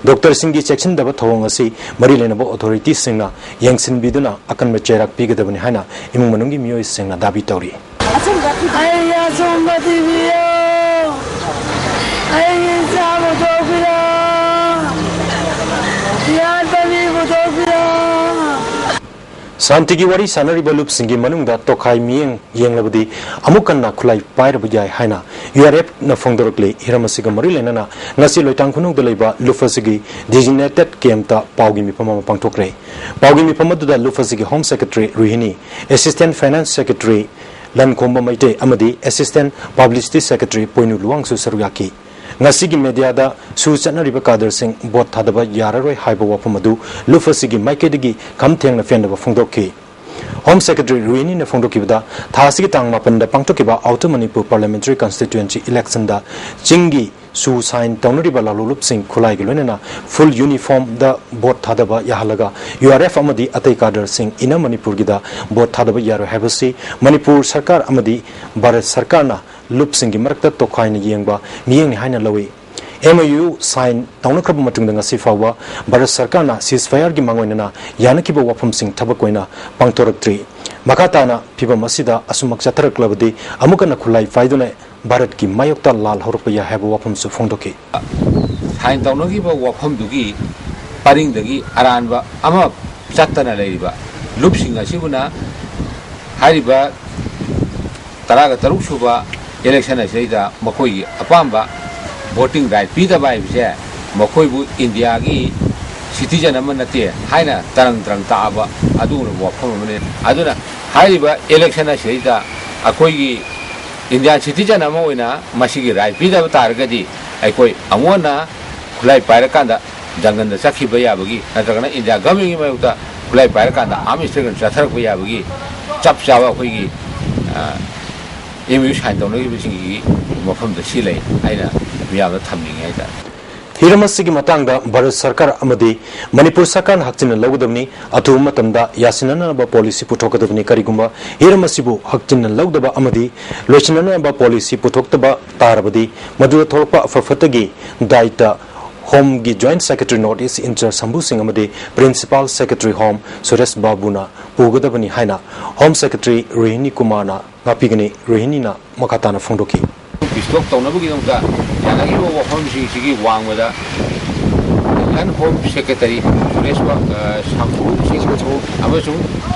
ꯗꯣꯛꯇꯔꯁꯤꯡꯒꯤ ꯆꯦꯛꯁꯤꯟꯗꯕ ꯊꯧꯑꯣꯡ ꯑꯁꯤ ꯃꯔꯤ ꯂꯩꯅꯕ authorityꯁꯤꯡꯅ ꯌꯦꯡꯁꯤꯟꯕꯤꯗꯨꯅ ꯑꯀꯟꯕ ꯆꯩꯔꯥꯛ ꯄꯤꯒꯗꯕꯅꯤ ꯍꯥꯏꯅ ꯏꯃꯨꯡ ꯃꯅꯨꯡꯒꯤ ꯃꯤꯑꯣꯏꯁꯤꯡꯅ ꯗꯥꯕꯤ ꯇꯧꯔꯤ꯫ ꯑꯩ ꯑꯆꯨꯝꯕ ꯊꯤꯕꯤꯌꯨ꯫ ꯑꯩꯒꯤ ꯏꯆꯥ ꯄꯨꯊꯣꯛꯄꯤꯔꯣ꯫ ꯌꯥꯠꯄ ꯃꯤ ꯄꯨꯊꯣꯛꯄꯤꯔꯣ꯫ ꯁꯥꯟꯇꯤꯒꯤ ꯋꯥꯔꯤ ꯁꯥꯟꯅꯔꯤꯕ ꯂꯨꯞꯁꯤꯡꯒꯤ ꯃꯅꯨꯡꯗ ꯇꯣꯈꯥꯏ ꯃꯤꯠꯌꯦꯡ ꯌꯦꯡꯂꯕꯗꯤ ꯑꯃꯨꯛ ꯍꯟꯅ ꯈꯨꯠꯂꯥꯏ ꯄꯥꯏꯔꯕ ꯌꯥꯏ ꯍꯥꯏꯅ URFꯅ ꯐꯣꯡꯗꯣꯔꯛꯂꯤ꯫ ꯍꯤꯔꯝ ꯑꯁꯤꯒ ꯃꯔꯤ ꯂꯩꯅꯅ ꯉꯁꯤ ꯂꯣꯏꯇꯥꯡ ꯈꯨꯅꯧꯗ ꯂꯩꯕ ꯂꯨꯞ ꯑꯁꯤꯒꯤ designated campꯇ ꯄꯥꯎꯒꯤ ꯃꯤꯐꯝ ꯑꯃ ꯄꯥꯡꯊꯣꯛꯈ꯭ꯔꯦ꯫ ꯄꯥꯎꯒꯤ ꯃꯤꯐꯝ ꯑꯗꯨꯗ ꯂꯨꯞ ꯑꯁꯤꯒꯤ Home Secretary ꯔꯨꯍꯤꯅꯤ, Assistant Finance Secretary ꯂꯟꯈꯣꯝꯕ Meitei ꯑꯃꯗꯤ Assistant Publicity Secretary ꯄꯣꯏꯅꯨ ꯂꯨꯋꯥꯡꯁꯨ ꯁꯔꯨꯛ ꯌꯥꯈꯤ꯫ ꯉꯁꯤꯒꯤ ꯃꯦꯗꯤꯌꯥꯗ ꯁꯨ ꯆꯠꯅꯔꯤꯕ ꯀꯥꯗꯔꯁꯤꯡ ꯚꯣꯠ ꯊꯥꯗꯕ ꯌꯥꯔꯔꯣꯏ ꯍꯥꯏꯕ ꯋꯥꯐꯝ ꯑꯗꯨ ꯂꯨꯞ ꯑꯁꯤꯒꯤ ꯃꯥꯏꯀꯩꯗꯒꯤ ꯈꯝ ꯊꯦꯡꯅ ꯄꯦꯟꯗꯕ ꯐꯣꯡꯗꯣꯛꯈꯤ꯫ ꯍꯣꯝ ꯁꯦꯀ꯭ꯔꯦꯇꯔꯤ ꯔꯣꯍꯤꯅꯤꯅ ꯐꯣꯡꯗꯣꯛꯈꯤꯕꯗ ꯊꯥ ꯑꯁꯤꯒꯤ ꯇꯥꯡ ꯃꯥꯄꯟꯗ ꯄꯥꯡꯊꯣꯛꯈꯤꯕ Outer Manipur Parliamentary Constituency Election ꯗ ꯆꯤꯡꯒꯤ ꯁꯨ ꯁꯥꯏꯟ ꯇꯧꯅꯔꯤꯕ ꯂꯥꯂꯣꯡꯂꯨꯞꯁꯤꯡ ꯈꯨꯠꯂꯥꯏꯒ ꯂꯣꯏꯅꯅ full uniform ꯗ ꯚꯣꯠ ꯊꯥꯗꯕ ꯌꯥꯍꯜꯂꯒ U R F ꯑꯃꯗꯤ ꯑꯇꯩ ꯀꯥꯗꯔꯁꯤꯡ Inner Manipur ꯒꯤꯗ ꯚꯣꯠ ꯊꯥꯗꯕ ꯌꯥꯔꯣꯏ ꯍꯥꯏꯕꯁꯤ ꯃꯅꯤꯄꯨꯔ ꯁꯔꯀꯥꯔ ꯑꯃꯗꯤ ꯚꯥꯔꯠ ꯁꯔꯀꯥꯔꯅ ꯂꯨꯞꯁꯤꯡꯒꯤ ꯃꯔꯛꯇ ꯇꯣꯈꯥꯏꯅ ꯌꯦꯡꯕ ꯃꯤꯠꯌꯦꯡꯅꯤ ꯍꯥꯏꯅ ꯂꯧꯏ꯫ M O U ꯁꯥꯏꯟ ꯇꯧꯅꯈ꯭ꯔꯕ ꯃꯇꯨꯡꯗ ꯉꯁꯤ ꯐꯥꯎꯕ ꯚꯥꯔꯠ ꯁꯔꯀꯥꯔꯅ ceasefire ꯒꯤ ꯃꯥꯡꯑꯣꯏꯅꯅ ꯌꯥꯅꯈꯤꯕ ꯋꯥꯐꯝꯁꯤꯡ ꯊꯕꯛ ꯑꯣꯏꯅ ꯄꯥꯡꯊꯣꯔꯛꯇ꯭ꯔꯤ꯫ ꯃꯈꯥ ꯇꯥꯅ ꯐꯤꯚꯝ ꯑꯁꯤꯗ ꯑꯁꯨꯃꯛ ꯆꯠꯊꯔꯛꯂꯕꯗꯤ ꯑꯃꯨꯛ ꯍꯟꯅ ꯈꯨꯠꯂꯥꯏ ꯄꯥꯏꯗꯨꯅ ꯚꯥꯔꯠꯀꯤ ꯃꯥꯌꯣꯛꯇ ꯂꯥꯜ ꯍꯧꯔꯛꯄ ꯌꯥꯏ ꯍꯥꯏꯕ ꯋꯥꯐꯝꯁꯨ ꯐꯣꯡꯗꯣꯛꯈꯤ꯫ ꯁꯥꯏꯟ ꯇꯧꯅꯈꯤꯕ ꯋꯥꯐꯝꯗꯨꯒꯤ ꯄꯔꯤꯡꯗꯒꯤ ꯑꯔꯥꯟꯕ ꯑꯃ ꯆꯠꯇꯅ ꯂꯩꯔꯤꯕ ꯂꯨꯞꯁꯤꯡ ꯑꯁꯤꯕꯨꯅ ꯍꯥꯏꯔꯤꯕ ꯇꯔꯥꯒ ꯇꯔꯨꯛ ꯁꯨꯕ election ꯑꯁꯤꯗꯩꯗ ꯃꯈꯣꯏꯒꯤ ꯑꯄꯥꯝꯕ voting right ꯄꯤꯗꯕ ꯍꯥꯏꯕꯁꯦ ꯃꯈꯣꯏꯕꯨ ꯏꯟꯗꯤꯌꯥꯒꯤ citizen ꯑꯃ ꯅꯠꯇꯦ ꯍꯥꯏꯅ ꯇꯔꯪ ꯇꯔꯪ ꯇꯥꯛꯑꯕ ꯑꯗꯨꯒꯨꯝꯂꯕ ꯋꯥꯐꯝ ꯑꯃꯅꯤ꯫ ꯑꯗꯨꯅ ꯍꯥꯏꯔꯤꯕ election ꯑꯁꯤꯗꯩꯗ ꯑꯩꯈꯣꯏꯒꯤ Indian citizen ꯑꯃ ꯑꯣꯏꯅ ꯃꯁꯤꯒꯤ right ꯄꯤꯗꯕ ꯇꯥꯔꯒꯗꯤ ꯑꯩꯈꯣꯏ ꯑꯃꯨꯛ ꯍꯟꯅ ꯈꯨꯠꯂꯥꯏ ꯄꯥꯏꯔꯀꯥꯟꯗ ꯖꯪꯒꯜꯗ ꯆꯠꯈꯤꯕ ꯌꯥꯕꯒꯤ ꯅꯠꯇ꯭ꯔꯒꯅ ꯏꯟꯗꯤꯌꯥ government ꯀꯤ ꯃꯥꯌꯣꯛꯇ ꯈꯨꯠꯂꯥꯏ ꯄꯥꯏꯔꯀꯥꯟꯗ arm struggle ꯆꯠꯊꯔꯛꯄ ꯌꯥꯕꯒꯤ ꯆꯞ ꯆꯥꯕ ꯑꯩꯈꯣꯏꯒꯤ, ꯑ, M O U ꯁꯥꯏꯟ ꯇꯧꯅꯈꯤꯕꯁꯤꯡꯒꯤ ꯃꯐꯝꯗ ꯁꯤ ꯂꯩ ꯍꯥꯏꯅ ꯃꯤꯌꯥꯝꯗ ꯊꯝꯅꯤꯡꯉꯤ ꯍꯥꯏꯇꯥꯔꯦ꯫ ꯍꯤꯔꯝ ꯑꯁꯤꯒꯤ ꯃꯇꯥꯡꯗ ꯚꯥꯔꯠ ꯁꯔꯀꯥꯔ ꯑꯃꯗꯤ ꯃꯅꯤꯄꯨꯔ ꯁꯔꯀꯥꯔꯅ ꯍꯛꯆꯤꯟꯅ ꯂꯧꯒꯗꯕꯅꯤ꯫ ꯑꯊꯨꯕ ꯃꯇꯝꯗ ꯌꯥꯁꯤꯟꯅꯅꯕ policy ꯄꯨꯊꯣꯛꯀꯗꯕꯅꯤ꯫ ꯀꯔꯤꯒꯨꯝꯕ ꯍꯤꯔꯝ ꯑꯁꯤꯕꯨ ꯍꯛꯆꯤꯟꯅ ꯂꯧꯗꯕ ꯑꯃꯗꯤ ꯂꯣꯏꯁꯤꯟꯅꯅꯕ policy ꯄꯨꯊꯣꯛꯇꯕ ꯇꯥꯔꯕꯗꯤ ꯃꯗꯨꯗ ꯊꯣꯛꯂꯛꯄ ꯑꯐ ꯐꯠꯇꯒꯤ ꯗꯥꯏꯇ Home ꯒꯤ Joint Secretary North East in charge ꯁꯝꯕꯨ ꯁꯤꯡ ꯑꯃꯗꯤ Principal Secretary Home ꯁꯨꯔꯦꯁ ꯕꯥꯕꯨꯅ ꯄꯨꯒꯗꯕꯅꯤ ꯍꯥꯏꯅ Home Secretary ꯔꯣꯍꯤꯅꯤ ꯀꯨꯃꯥꯔꯅ ꯉꯥꯛꯄꯤꯒꯅꯤ꯫ ꯔꯣꯍꯤꯅꯤꯅ ꯃꯈꯥ ꯇꯥꯅ ꯐꯣꯡꯗꯣꯛꯈꯤ꯫ Peace talk ꯇꯧꯅꯕꯒꯤꯗꯃꯛꯇ ꯌꯥꯅꯈꯤꯕ ꯋꯥꯐꯝꯁꯤꯡꯁꯤꯒꯤ ꯋꯥꯡꯃꯗ Union Home Secretary ꯁꯨꯔꯦꯁ ꯕꯥ-, ꯑ, ꯁꯝꯕꯨ ꯁꯤꯡ ꯑꯃꯁꯨꯡ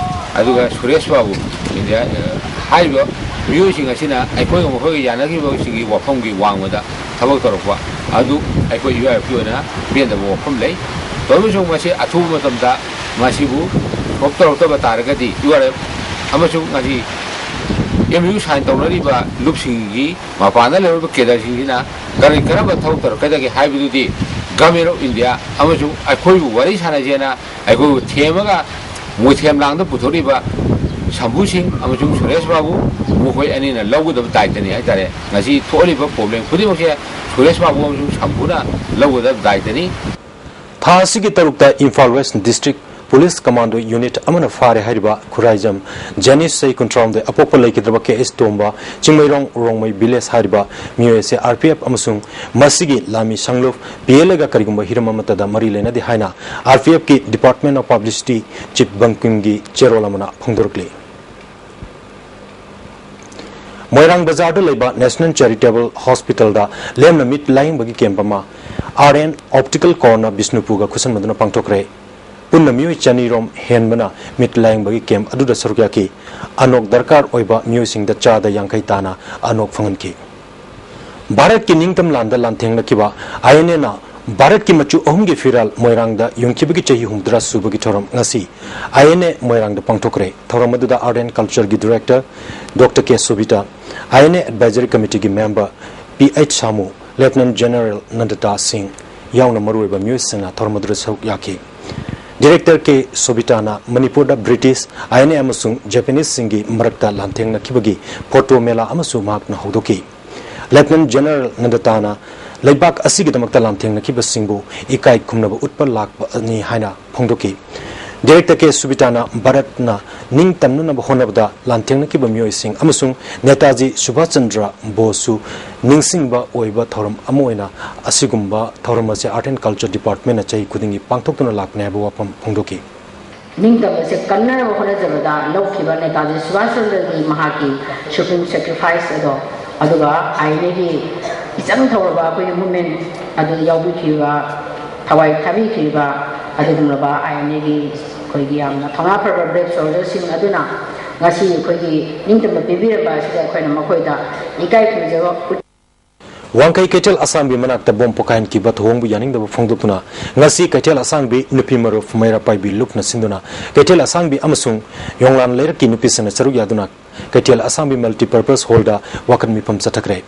ꯑꯗꯨꯒ ꯁꯨꯔꯦꯁ ꯕꯥꯕꯨ, ꯏꯟꯗꯤꯌꯥ, ꯑ, ꯍꯥꯏꯔꯤꯕ ꯃꯤꯑꯣꯏꯁꯤꯡ ꯑꯁꯤꯅ ꯑꯩꯈꯣꯏꯒ ꯃꯈꯣꯏꯒ ꯌꯥꯅꯈꯤꯕꯁꯤꯡꯒꯤ ꯋꯥꯐꯝꯒꯤ ꯋꯥꯡꯃꯗ ꯊꯕꯛ ꯇꯧꯔꯛꯄ ꯑꯗꯨ ꯑꯩꯈꯣꯏ U R F ꯀꯤ ꯑꯣꯏꯅ ꯄꯦꯟꯗꯕ ꯋꯥꯐꯝ ꯂꯩ꯫ ꯇꯧꯔꯤꯕꯁꯨ ꯃꯁꯤ ꯑꯊꯨꯕ ꯃꯇꯝꯗ ꯃꯁꯤꯕꯨ solve ꯇꯧꯔꯛꯇꯕ ꯇꯥꯔꯒꯗꯤ U R F ꯑꯃꯁꯨꯡ ꯉꯁꯤ ꯑꯦꯝ ꯌꯨ ꯁꯥꯏꯟ ꯇꯧꯅꯔꯤꯕ ꯂꯨꯞꯁꯤꯡꯒꯤ ꯃꯄꯥꯟꯗ ꯂꯩꯔꯤꯕ ꯀꯦꯗꯔꯁꯤꯡꯁꯤꯅ ꯀꯔꯤ ꯀꯔꯝꯕ ꯊꯕꯛ ꯇꯧꯔꯛꯀꯗꯒꯦ ꯍꯥꯏꯕꯗꯨꯗꯤ Government of India ꯑꯃꯁꯨꯡ ꯑꯩꯈꯣꯏꯕꯨ ꯋꯥꯔꯤ ꯁꯥꯟꯅꯁꯦꯅ ꯑꯩꯈꯣꯏꯕꯨ ꯊꯦꯝꯃꯒ ꯃꯣꯏꯊꯦꯝ ꯂꯥꯡꯗ ꯄꯨꯊꯣꯔꯛꯏꯕ ꯁꯝꯕꯨ ꯁꯤꯡ ꯑꯃꯁꯨꯡ ꯁꯨꯔꯦꯁ ꯕꯥꯕꯨ, ꯃꯈꯣꯏ ꯑꯅꯤꯅ ꯂꯧꯒꯗꯕ ꯗꯥꯏꯇꯅꯤ ꯍꯥꯏꯇꯥꯔꯦ꯫ ꯉꯁꯤ ꯊꯣꯛꯍꯜꯂꯤꯕ ꯄ꯭ꯔꯣꯕ꯭ꯂꯦꯝ ꯈꯨꯗꯤꯡꯃꯛꯁꯦ ꯁꯨꯔꯦꯁ ꯕꯥꯕꯨ ꯑꯃꯁꯨꯡ ꯁꯝꯕꯨꯅ ꯂꯧꯒꯗꯕ ꯗꯥꯏꯇꯅꯤ꯫ ꯊꯥ ꯑꯁꯤꯒꯤ ꯇꯔꯨꯛꯇ Imphal west district police commando unit ꯑꯃꯅ ꯐꯥꯔꯦ ꯍꯥꯏꯔꯤꯕ ꯈꯨꯔꯥꯏꯖꯝ ꯖꯦꯅꯤꯁ, ꯆꯍꯤ ꯀꯨꯟꯊ꯭ꯔꯥꯍꯨꯝꯗꯣꯏ, ꯑꯄꯣꯛꯄ ꯂꯩꯈꯤꯗ꯭ꯔꯕ K S Tomba, Chingmeirong Rongmei village ꯍꯥꯏꯔꯤꯕ ꯃꯤꯑꯣꯏ ꯑꯁꯤ ꯑꯥꯔ ꯄꯤ ꯑꯦꯐ ꯑꯃꯁꯨꯡ ꯃꯁꯤꯒꯤ ꯂꯥꯟꯃꯤ ꯁꯪꯂꯨꯞ ꯄꯤ ꯑꯦꯜ ꯑꯦꯒ ꯀꯔꯤꯒꯨꯝꯕ ꯍꯤꯔꯝ ꯑꯃꯠꯇꯗ ꯃꯔꯤ ꯂꯩꯅꯗꯦ ꯍꯥꯏꯅ ꯑꯥꯔ ꯄꯤ ꯑꯦꯐꯀꯤ ꯗꯤꯄꯥꯔꯠꯃꯦꯟ ꯑꯣꯐ ꯄꯕ꯭ꯂꯤꯁꯤꯇꯤ ꯆꯤꯐ ꯕꯪꯀꯤꯝꯒꯤ ꯆꯦꯔꯣꯜ ꯑꯃꯅ ꯐꯣꯡꯗꯣꯔꯛꯂꯤ꯫ ꯃꯣꯏꯔꯥꯡ ꯕꯖꯥꯔꯗ ꯂꯩꯕ ꯅꯦꯁꯅꯦꯜ ꯆꯦꯔꯤꯇꯦꯕꯜ ꯍꯣꯁꯄꯤꯇꯥꯜꯗ ꯂꯦꯝꯅ ꯃꯤꯠ ꯂꯥꯌꯦꯡꯕꯒꯤ ꯀꯦꯝꯞ ꯑꯃ ꯑꯥꯔ ꯑꯦꯟ ꯑꯣꯞꯇꯤꯀꯦꯜ ꯀꯣꯔꯅꯔ ꯕꯤꯁꯅꯨꯄꯨꯔꯒ ꯈꯨꯠꯁꯟꯕꯗꯨꯅ ꯄꯥꯡꯊꯣꯛꯈ꯭ꯔꯦ꯫ ꯄꯨꯟꯅ ꯃꯤꯑꯣꯏ ꯆꯅꯤꯔꯣꯝ ꯍꯦꯟꯕꯅ ꯃꯤꯠ ꯂꯥꯌꯦꯡꯕꯒꯤ ꯀꯦꯝꯞ ꯑꯗꯨꯗ ꯁꯔꯨꯛ ꯌꯥꯈꯤ꯫ ꯑꯅꯣꯛ ꯗꯔꯀꯥꯔ ꯑꯣꯏꯕ ꯃꯤꯑꯣꯏꯁꯤꯡꯗ ꯆꯥꯗ ꯌꯥꯡꯈꯩ ꯇꯥꯅ ꯑꯅꯣꯛ ꯐꯪꯍꯟꯈꯤ꯫ ꯚꯥꯔꯠꯀꯤ ꯅꯤꯡꯇꯝ ꯂꯥꯟꯗ ꯂꯥꯟꯊꯦꯡꯅꯈꯤꯕ ꯑꯥꯏ ꯑꯦꯟ ꯑꯦꯅ ꯚꯥꯔꯠꯀꯤ ꯃꯆꯨ ꯑꯍꯨꯝꯒꯤ ꯐꯤꯔꯥꯜ ꯃꯣꯏꯔꯥꯡꯗ ꯌꯨꯡꯈꯤꯕꯒꯤ ꯆꯍꯤ ꯍꯨꯝꯐꯨꯇꯔꯥ ꯁꯨꯕꯒꯤ ꯊꯧꯔꯝ ꯉꯁꯤ ꯑꯥꯏ ꯑꯦꯟ ꯑꯦ ꯃꯣꯏꯔꯥꯡꯗ ꯄꯥꯡꯊꯣꯛꯈ꯭ꯔꯦ꯫ ꯊꯧꯔꯝ ꯑꯗꯨꯗ ꯑꯥꯔꯠ ꯑꯦꯟ ꯀꯜꯆꯔꯒꯤ director doctor K Sobita, I N A advisory ꯀꯃꯤꯇꯤꯒꯤ member P H Samu, lieutenant general ꯅꯟꯗꯇꯥ ꯁꯤꯡ ꯌꯥꯎꯅ ꯃꯔꯨꯑꯣꯏꯕ ꯃꯤꯑꯣꯏꯁꯤꯡꯅ ꯊꯧꯔꯝ ꯑꯗꯨꯗ ꯁꯔꯨꯛ ꯌꯥꯈꯤ꯫ ꯗꯤꯔꯦꯛꯇꯔ ꯀꯦ ꯁꯣꯕꯤꯇꯥꯅ ꯃꯅꯤꯄꯨꯔꯗ ꯕ꯭ꯔꯤꯇꯤꯁ, ꯑꯥꯏ ꯑꯦꯟ ꯑꯦ ꯑꯃꯁꯨꯡ ꯖꯄꯦꯅꯤꯁꯁꯤꯡꯒꯤ ꯃꯔꯛꯇ ꯂꯥꯟꯊꯦꯡꯅꯈꯤꯕꯒꯤ ꯐꯣꯇꯣ ꯃꯦꯂꯥ ꯑꯃꯁꯨ ꯃꯍꯥꯛꯅ ꯍꯧꯗꯣꯛꯈꯤ꯫ ꯂꯦꯐꯇꯤꯅꯦꯟꯠ ꯖꯦꯅꯔꯦꯜ ꯅꯟꯗꯇꯥꯅ ꯂꯩꯕꯥꯛ ꯑꯁꯤꯒꯤꯗꯃꯛꯇ ꯂꯥꯟꯊꯦꯡꯅꯈꯤꯕꯁꯤꯡꯕꯨ ꯏꯀꯥꯏ ꯈꯨꯝꯅꯕ ꯎꯠꯄ ꯂꯥꯛꯄꯅꯤ ꯍꯥꯏꯅ ꯐꯣꯡꯗꯣꯛꯈꯤ꯫ ꯗꯤꯔꯦꯛꯇꯔ ꯀꯦ ꯁꯨꯕꯤꯇꯥꯅ ꯚꯥꯔꯠꯅ ꯅꯤꯡꯇꯝꯅꯅꯕ ꯍꯣꯠꯅꯕꯗ ꯂꯥꯟꯊꯦꯡꯅꯈꯤꯕ ꯃꯤꯑꯣꯏꯁꯤꯡ ꯑꯃꯁꯨꯡ ꯅꯦꯇꯥꯖꯤ ꯁꯨꯚꯥꯁ ꯆꯟꯗ꯭ꯔ ꯕꯣꯁꯁꯨ ꯅꯤꯡꯁꯤꯡꯕ ꯑꯣꯏꯕ ꯊꯧꯔꯝ ꯑꯃ ꯑꯣꯏꯅ ꯑꯁꯤꯒꯨꯝꯕ ꯊꯧꯔꯝ ꯑꯁꯤ ꯑꯥꯔꯠ ꯑꯦꯟ ꯀꯜꯆꯔ ꯗꯤꯄꯥꯔꯠꯃꯦꯟꯅ ꯆꯍꯤ ꯈꯨꯗꯤꯡꯒꯤ ꯄꯥꯡꯊꯣꯛꯇꯨꯅ ꯂꯥꯛꯄꯅꯤ ꯍꯥꯏꯕ ꯋꯥꯐꯝ ꯐꯣꯡꯗꯣꯛꯈꯤ꯫ ꯅꯤꯡꯇꯝꯕꯁꯦ ꯀꯟꯅꯅꯕ ꯍꯣꯠꯅꯖꯕꯗ ꯂꯧꯈꯤꯕ ꯅꯦꯇꯥꯖꯤ ꯁꯨꯚꯥꯁ ꯆꯟꯗ꯭ꯔꯒꯤ ꯃꯍꯥꯛꯀꯤ supreme sacrifice ꯑꯗꯣ, ꯑꯗꯨꯒ ꯑꯥꯏ ꯑꯦꯟ ꯑꯦꯒꯤ ꯏꯆꯪ ꯊꯧꯔꯕ ꯑꯩꯈꯣꯏꯒꯤ movement ꯑꯗꯨꯗ ꯌꯥꯎꯕꯤꯈꯤꯕ, ꯊꯋꯥꯏ ꯊꯥꯕꯤꯈꯤꯕ ꯑꯗꯨꯒꯨꯝꯂꯕ ꯑꯥꯏ ꯑꯦꯟ ꯑꯦꯒꯤ ꯑꯩꯈꯣꯏꯒꯤ ꯌꯥꯝꯅ ꯊꯧꯅꯥ ꯐꯔꯕ brave soldierꯁꯤꯡ ꯑꯗꯨꯅ ꯉꯁꯤ ꯑꯩꯈꯣꯏꯒꯤ ꯅꯤꯡꯇꯝꯕ ꯄꯤꯕꯤꯔꯝꯕ ꯑꯁꯤꯗ ꯑꯩꯈꯣꯏꯅ ꯃꯈꯣꯏꯗ ꯏꯀꯥꯏ ꯈꯨꯝꯅꯖꯕ ꯎꯠ- ꯋꯥꯡꯈꯩ ꯀꯩꯊꯦꯜ ꯑꯁꯥꯡꯕꯤ ꯃꯅꯥꯛꯇ ꯕꯣꯝ ꯄꯣꯈꯥꯏꯍꯟꯈꯤꯕ ꯊꯧꯑꯣꯡꯕꯨ ꯌꯥꯅꯤꯡꯗꯕ ꯐꯣꯡꯗꯣꯛꯇꯨꯅ ꯉꯁꯤ ꯀꯩꯊꯦꯜ ꯑꯁꯥꯡꯕꯤ ꯅꯨꯄꯤ ꯃꯔꯨꯞ ꯃꯩꯔꯥ ꯄꯥꯏꯕꯤ ꯂꯨꯞꯅ ꯁꯤꯟꯗꯨꯅ ꯀꯩꯊꯦꯜ ꯑꯁꯥꯡꯕꯤ ꯑꯃꯁꯨꯡ ꯌꯣꯡꯂꯥꯟ ꯂꯩꯔꯛꯀꯤ ꯅꯨꯄꯤꯁꯤꯡꯅ ꯁꯔꯨꯛ ꯌꯥꯗꯨꯅ ꯀꯩꯊꯦꯜ ꯑꯁꯥꯡꯕꯤ multipurpose hallꯗ ꯋꯥꯀꯠ ꯃꯤꯐꯝ ꯆꯠꯊꯈ꯭ꯔꯦ꯫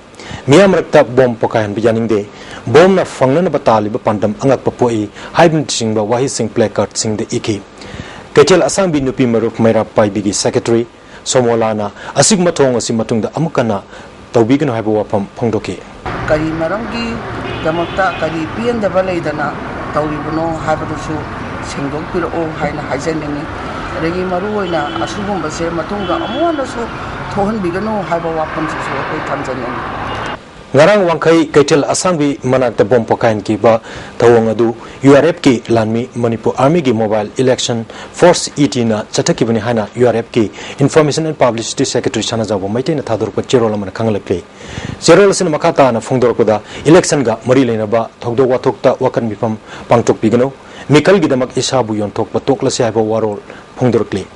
ꯃꯤꯌꯥꯝ ꯃꯔꯛꯇ ꯕꯣꯝ ꯄꯣꯈꯥꯏꯍꯟꯕ ꯌꯥꯅꯤꯡꯗꯦ, ꯕꯣꯝꯅ ꯐꯪꯅꯅꯕ ꯇꯥꯜꯂꯤꯕ ꯄꯥꯟꯗꯝ ꯑꯉꯛꯄ ꯄꯣꯛꯏ ꯍꯥꯏꯕꯅꯆꯤꯡꯕ ꯋꯥꯍꯩꯁꯤꯡ placardꯁꯤꯡꯗ ꯏꯈꯤ꯫ ꯀꯩꯊꯦꯜ ꯑꯁꯥꯡꯕꯤ ꯅꯨꯄꯤ ꯃꯔꯨꯞ ꯃꯩꯔꯥ ꯄꯥꯏꯕꯤꯒꯤ secretary ꯁꯣꯃꯣꯂꯥꯅ ꯑꯁꯤꯒꯨꯝꯕ ꯊꯧꯑꯣꯡ ꯑꯁꯤ ꯃꯇꯨꯡꯗ ꯑꯃꯨꯛ ꯍꯟꯅ ꯇꯧꯕꯤꯒꯅꯨ ꯍꯥꯏꯕ ꯋꯥꯐꯝ ꯐꯣꯡꯗꯣꯛꯈꯤ꯫ ꯀꯔꯤ ꯃꯔꯝꯒꯤꯗꯃꯛꯇ, ꯀꯔꯤ ꯄꯦꯟꯗꯕ ꯂꯩꯗꯅ ꯇꯧꯔꯤꯕꯅꯣ ꯍꯥꯏꯕꯗꯨꯁꯨ ꯁꯦꯡꯗꯣꯛꯄꯤꯔꯛꯑꯣ ꯍꯥꯏꯅ ꯍꯥꯏꯖꯅꯤꯡꯏ꯫ ꯑꯗꯒꯤ ꯃꯔꯨꯑꯣꯏꯅ ꯑꯁꯤꯒꯨꯝꯕꯁꯦ ꯃꯇꯨꯡꯗ ꯑꯃꯨꯛ ꯍꯟꯅꯁꯨ ꯊꯣꯛꯍꯟꯕꯤꯒꯅꯨ ꯍꯥꯏꯕ ꯋꯥꯐꯝꯁꯤꯁꯨ ꯑꯩꯈꯣꯏ ꯊꯝꯖꯅꯤꯡꯏ꯫ ꯉꯔꯥꯡ ꯋꯥꯡꯈꯩ ꯀꯩꯊꯦꯜ ꯑꯁꯥꯡꯕꯤ ꯃꯅꯥꯛꯇ ꯕꯣꯝ ꯄꯣꯈꯥꯏꯍꯟꯈꯤꯕ ꯊꯧꯑꯣꯡ ꯑꯗꯨ URFꯀꯤ ꯂꯥꯟꯃꯤ ꯃꯅꯤꯄꯨꯔ Armyꯒꯤ Mobile Election Force, ETꯅ ꯆꯠꯊꯈꯤꯕꯅꯤ ꯍꯥꯏꯅ URFꯀꯤ Information and Publicity Secretary ꯁꯅꯥꯖꯥꯎꯕ ꯃꯩꯇꯩꯅ ꯊꯥꯗꯣꯔꯛꯄ ꯆꯦꯔꯣꯜ ꯑꯃꯅ ꯈꯪꯍꯜꯂꯛꯂꯤ꯫ ꯆꯦꯔꯣꯜ ꯑꯁꯤꯅ ꯃꯈꯥ ꯇꯥꯅ ꯐꯣꯡꯗꯣꯔꯛꯄꯗ, electionꯒ ꯃꯔꯤ ꯂꯩꯅꯕ ꯊꯧꯗꯣꯛ ꯋꯥꯊꯣꯛꯇ ꯋꯥꯀꯠ ꯃꯤꯐꯝ ꯄꯥꯡꯊꯣꯛꯄꯤꯒꯅꯨ, ꯃꯤꯈꯜꯒꯤꯗꯃꯛ ꯏꯁꯥꯕꯨ ꯌꯣꯟꯊꯣꯛꯄ ꯇꯣꯛꯂꯁꯤ ꯍꯥꯏꯕ ꯋꯥꯔꯣꯜ ꯐꯣꯡꯗꯣꯔꯛꯂꯤ꯫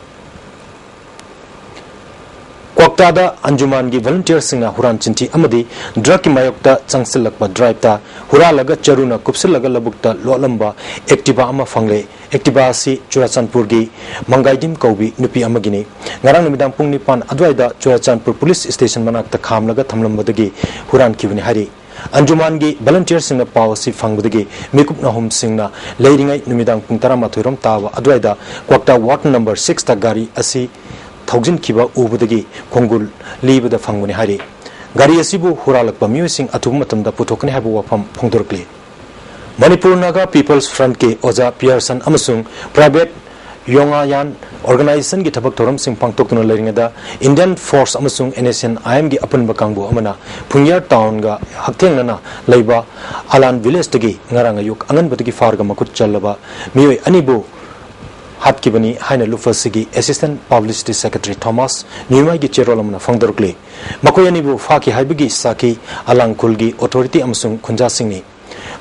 ꯀ꯭ꯋꯥꯛꯇꯥꯗ ꯑꯟꯖꯨꯃꯥꯟꯒꯤ volunteerꯁꯤꯡꯅ ꯍꯨꯔꯥꯟ ꯆꯤꯟꯊꯤ ꯑꯃꯗꯤ drugꯀꯤ ꯃꯥꯌꯣꯛꯇ ꯆꯪꯁꯤꯜꯂꯛꯄ driveꯇ ꯍꯨꯔꯥꯜꯂꯒ ꯆꯔꯨꯅ ꯀꯨꯞꯁꯤꯜꯂꯒ ꯂꯧꯕꯨꯛꯇ ꯂꯣꯠꯂꯝꯕ Activa ꯑꯃ ꯐꯪꯂꯦ꯫ Activa ꯑꯁꯤ ꯆꯨꯔꯥꯆꯥꯟꯄꯨꯔꯒꯤ ꯃꯪꯒꯥꯏꯗꯤꯝ ꯀꯧꯕꯤ ꯅꯨꯄꯤ ꯑꯃꯒꯤꯅꯤ꯫ ꯉꯔꯥꯡ ꯅꯨꯃꯤꯗꯥꯡ ꯄꯨꯡ ꯅꯤꯄꯥꯟ ꯑꯗꯨꯋꯥꯏꯗ ꯆꯨꯔꯥꯆꯥꯟꯄꯨꯔ police station ꯃꯅꯥꯛꯇ ꯈꯥꯝꯂꯒ ꯊꯝꯂꯝꯕꯗꯒꯤ ꯍꯨꯔꯥꯟꯈꯤꯕꯅꯤ ꯍꯥꯏꯔꯤ꯫ ꯑꯟꯖꯨꯃꯥꯟꯒꯤ volunteerꯁꯤꯡꯅ ꯄꯥꯎ ꯑꯁꯤ ꯐꯪꯕꯗꯒꯤ ꯃꯤꯀꯨꯞ ꯅꯥꯍꯨꯝꯁꯤꯡꯅ ꯂꯩꯔꯤꯉꯩ ꯅꯨꯃꯤꯗꯥꯡ ꯄꯨꯡ ꯇꯔꯥꯃꯥꯊꯣꯏ ꯔꯣꯝ ꯇꯥꯕ ꯑꯗꯨꯋꯥꯏꯗ ꯀ꯭ꯋꯥꯛꯇꯥ ward number sixꯇ ꯒꯥꯔꯤ ꯑꯁꯤ ꯊꯧꯖꯤꯟꯈꯤꯕ ꯎꯕꯗꯒꯤ ꯈꯣꯡꯒꯨꯜ ꯂꯤꯕꯗ ꯐꯪꯕꯅꯤ ꯍꯥꯏꯔꯤ꯫ ꯒꯥꯔꯤ ꯑꯁꯤꯕꯨ ꯍꯨꯔꯥꯜꯂꯛꯄ ꯃꯤꯑꯣꯏꯁꯤꯡ ꯑꯊꯨꯕ ꯃꯇꯝꯗ ꯄꯨꯊꯣꯛꯀꯅꯤ ꯍꯥꯏꯕ ꯋꯥꯐꯝ ꯐꯣꯡꯗꯣꯔꯛꯂꯤ꯫ ꯃꯅꯤꯄꯨꯔ ꯅꯥꯒꯥ People's Frontꯀꯤ ꯑꯣꯖꯥ ꯄꯤꯌꯔꯁꯟ ꯑꯃꯁꯨꯡ private ꯌꯣꯡꯉꯥꯌꯥꯟ organizationꯒꯤ ꯊꯕꯛ ꯊꯧꯔꯝꯁꯤꯡ ꯄꯥꯡꯊꯣꯛꯇꯨꯅ ꯂꯩꯔꯤꯉꯩꯗ Indian Force ꯑꯃꯁꯨꯡ NSCN-IMꯒꯤ ꯑꯄꯨꯟꯕ ꯀꯥꯡꯕꯨ ꯑꯃꯅ ꯐꯨꯡꯌꯥꯔ townꯒ ꯍꯛꯊꯦꯡꯅꯅ ꯂꯩꯕ ꯑꯂꯥꯟ villageꯇꯒꯤ ꯉꯔꯥꯡ ꯑꯌꯨꯛ ꯑꯉꯟꯕꯗꯒꯤ ꯐꯥꯔꯒ ꯃꯈꯨꯠ ꯆꯜꯂꯕ ꯃꯤꯑꯣꯏ ꯑꯅꯤꯕꯨ ꯍꯥꯠꯈꯤꯕꯅꯤ ꯍꯥꯏꯅ ꯂꯨꯐꯁꯤꯒꯤ Assistant Publicity Secretary ꯊꯣꯃꯥꯁ ꯅ꯭ꯌꯨꯃꯥꯏꯒꯤ ꯆꯦꯔꯣꯜ ꯑꯃꯅ ꯐꯣꯡꯗꯣꯔꯛꯂꯤ꯫ ꯃꯈꯣꯏ ꯑꯅꯤꯕꯨ ꯐꯥꯈꯤ ꯍꯥꯏꯕꯒꯤ ꯁꯥꯈꯤ ꯑꯂꯥꯡ ꯈꯨꯜꯒꯤ authority ꯑꯃꯁꯨꯡ ꯈꯨꯟꯖꯥꯁꯤꯡꯅꯤ꯫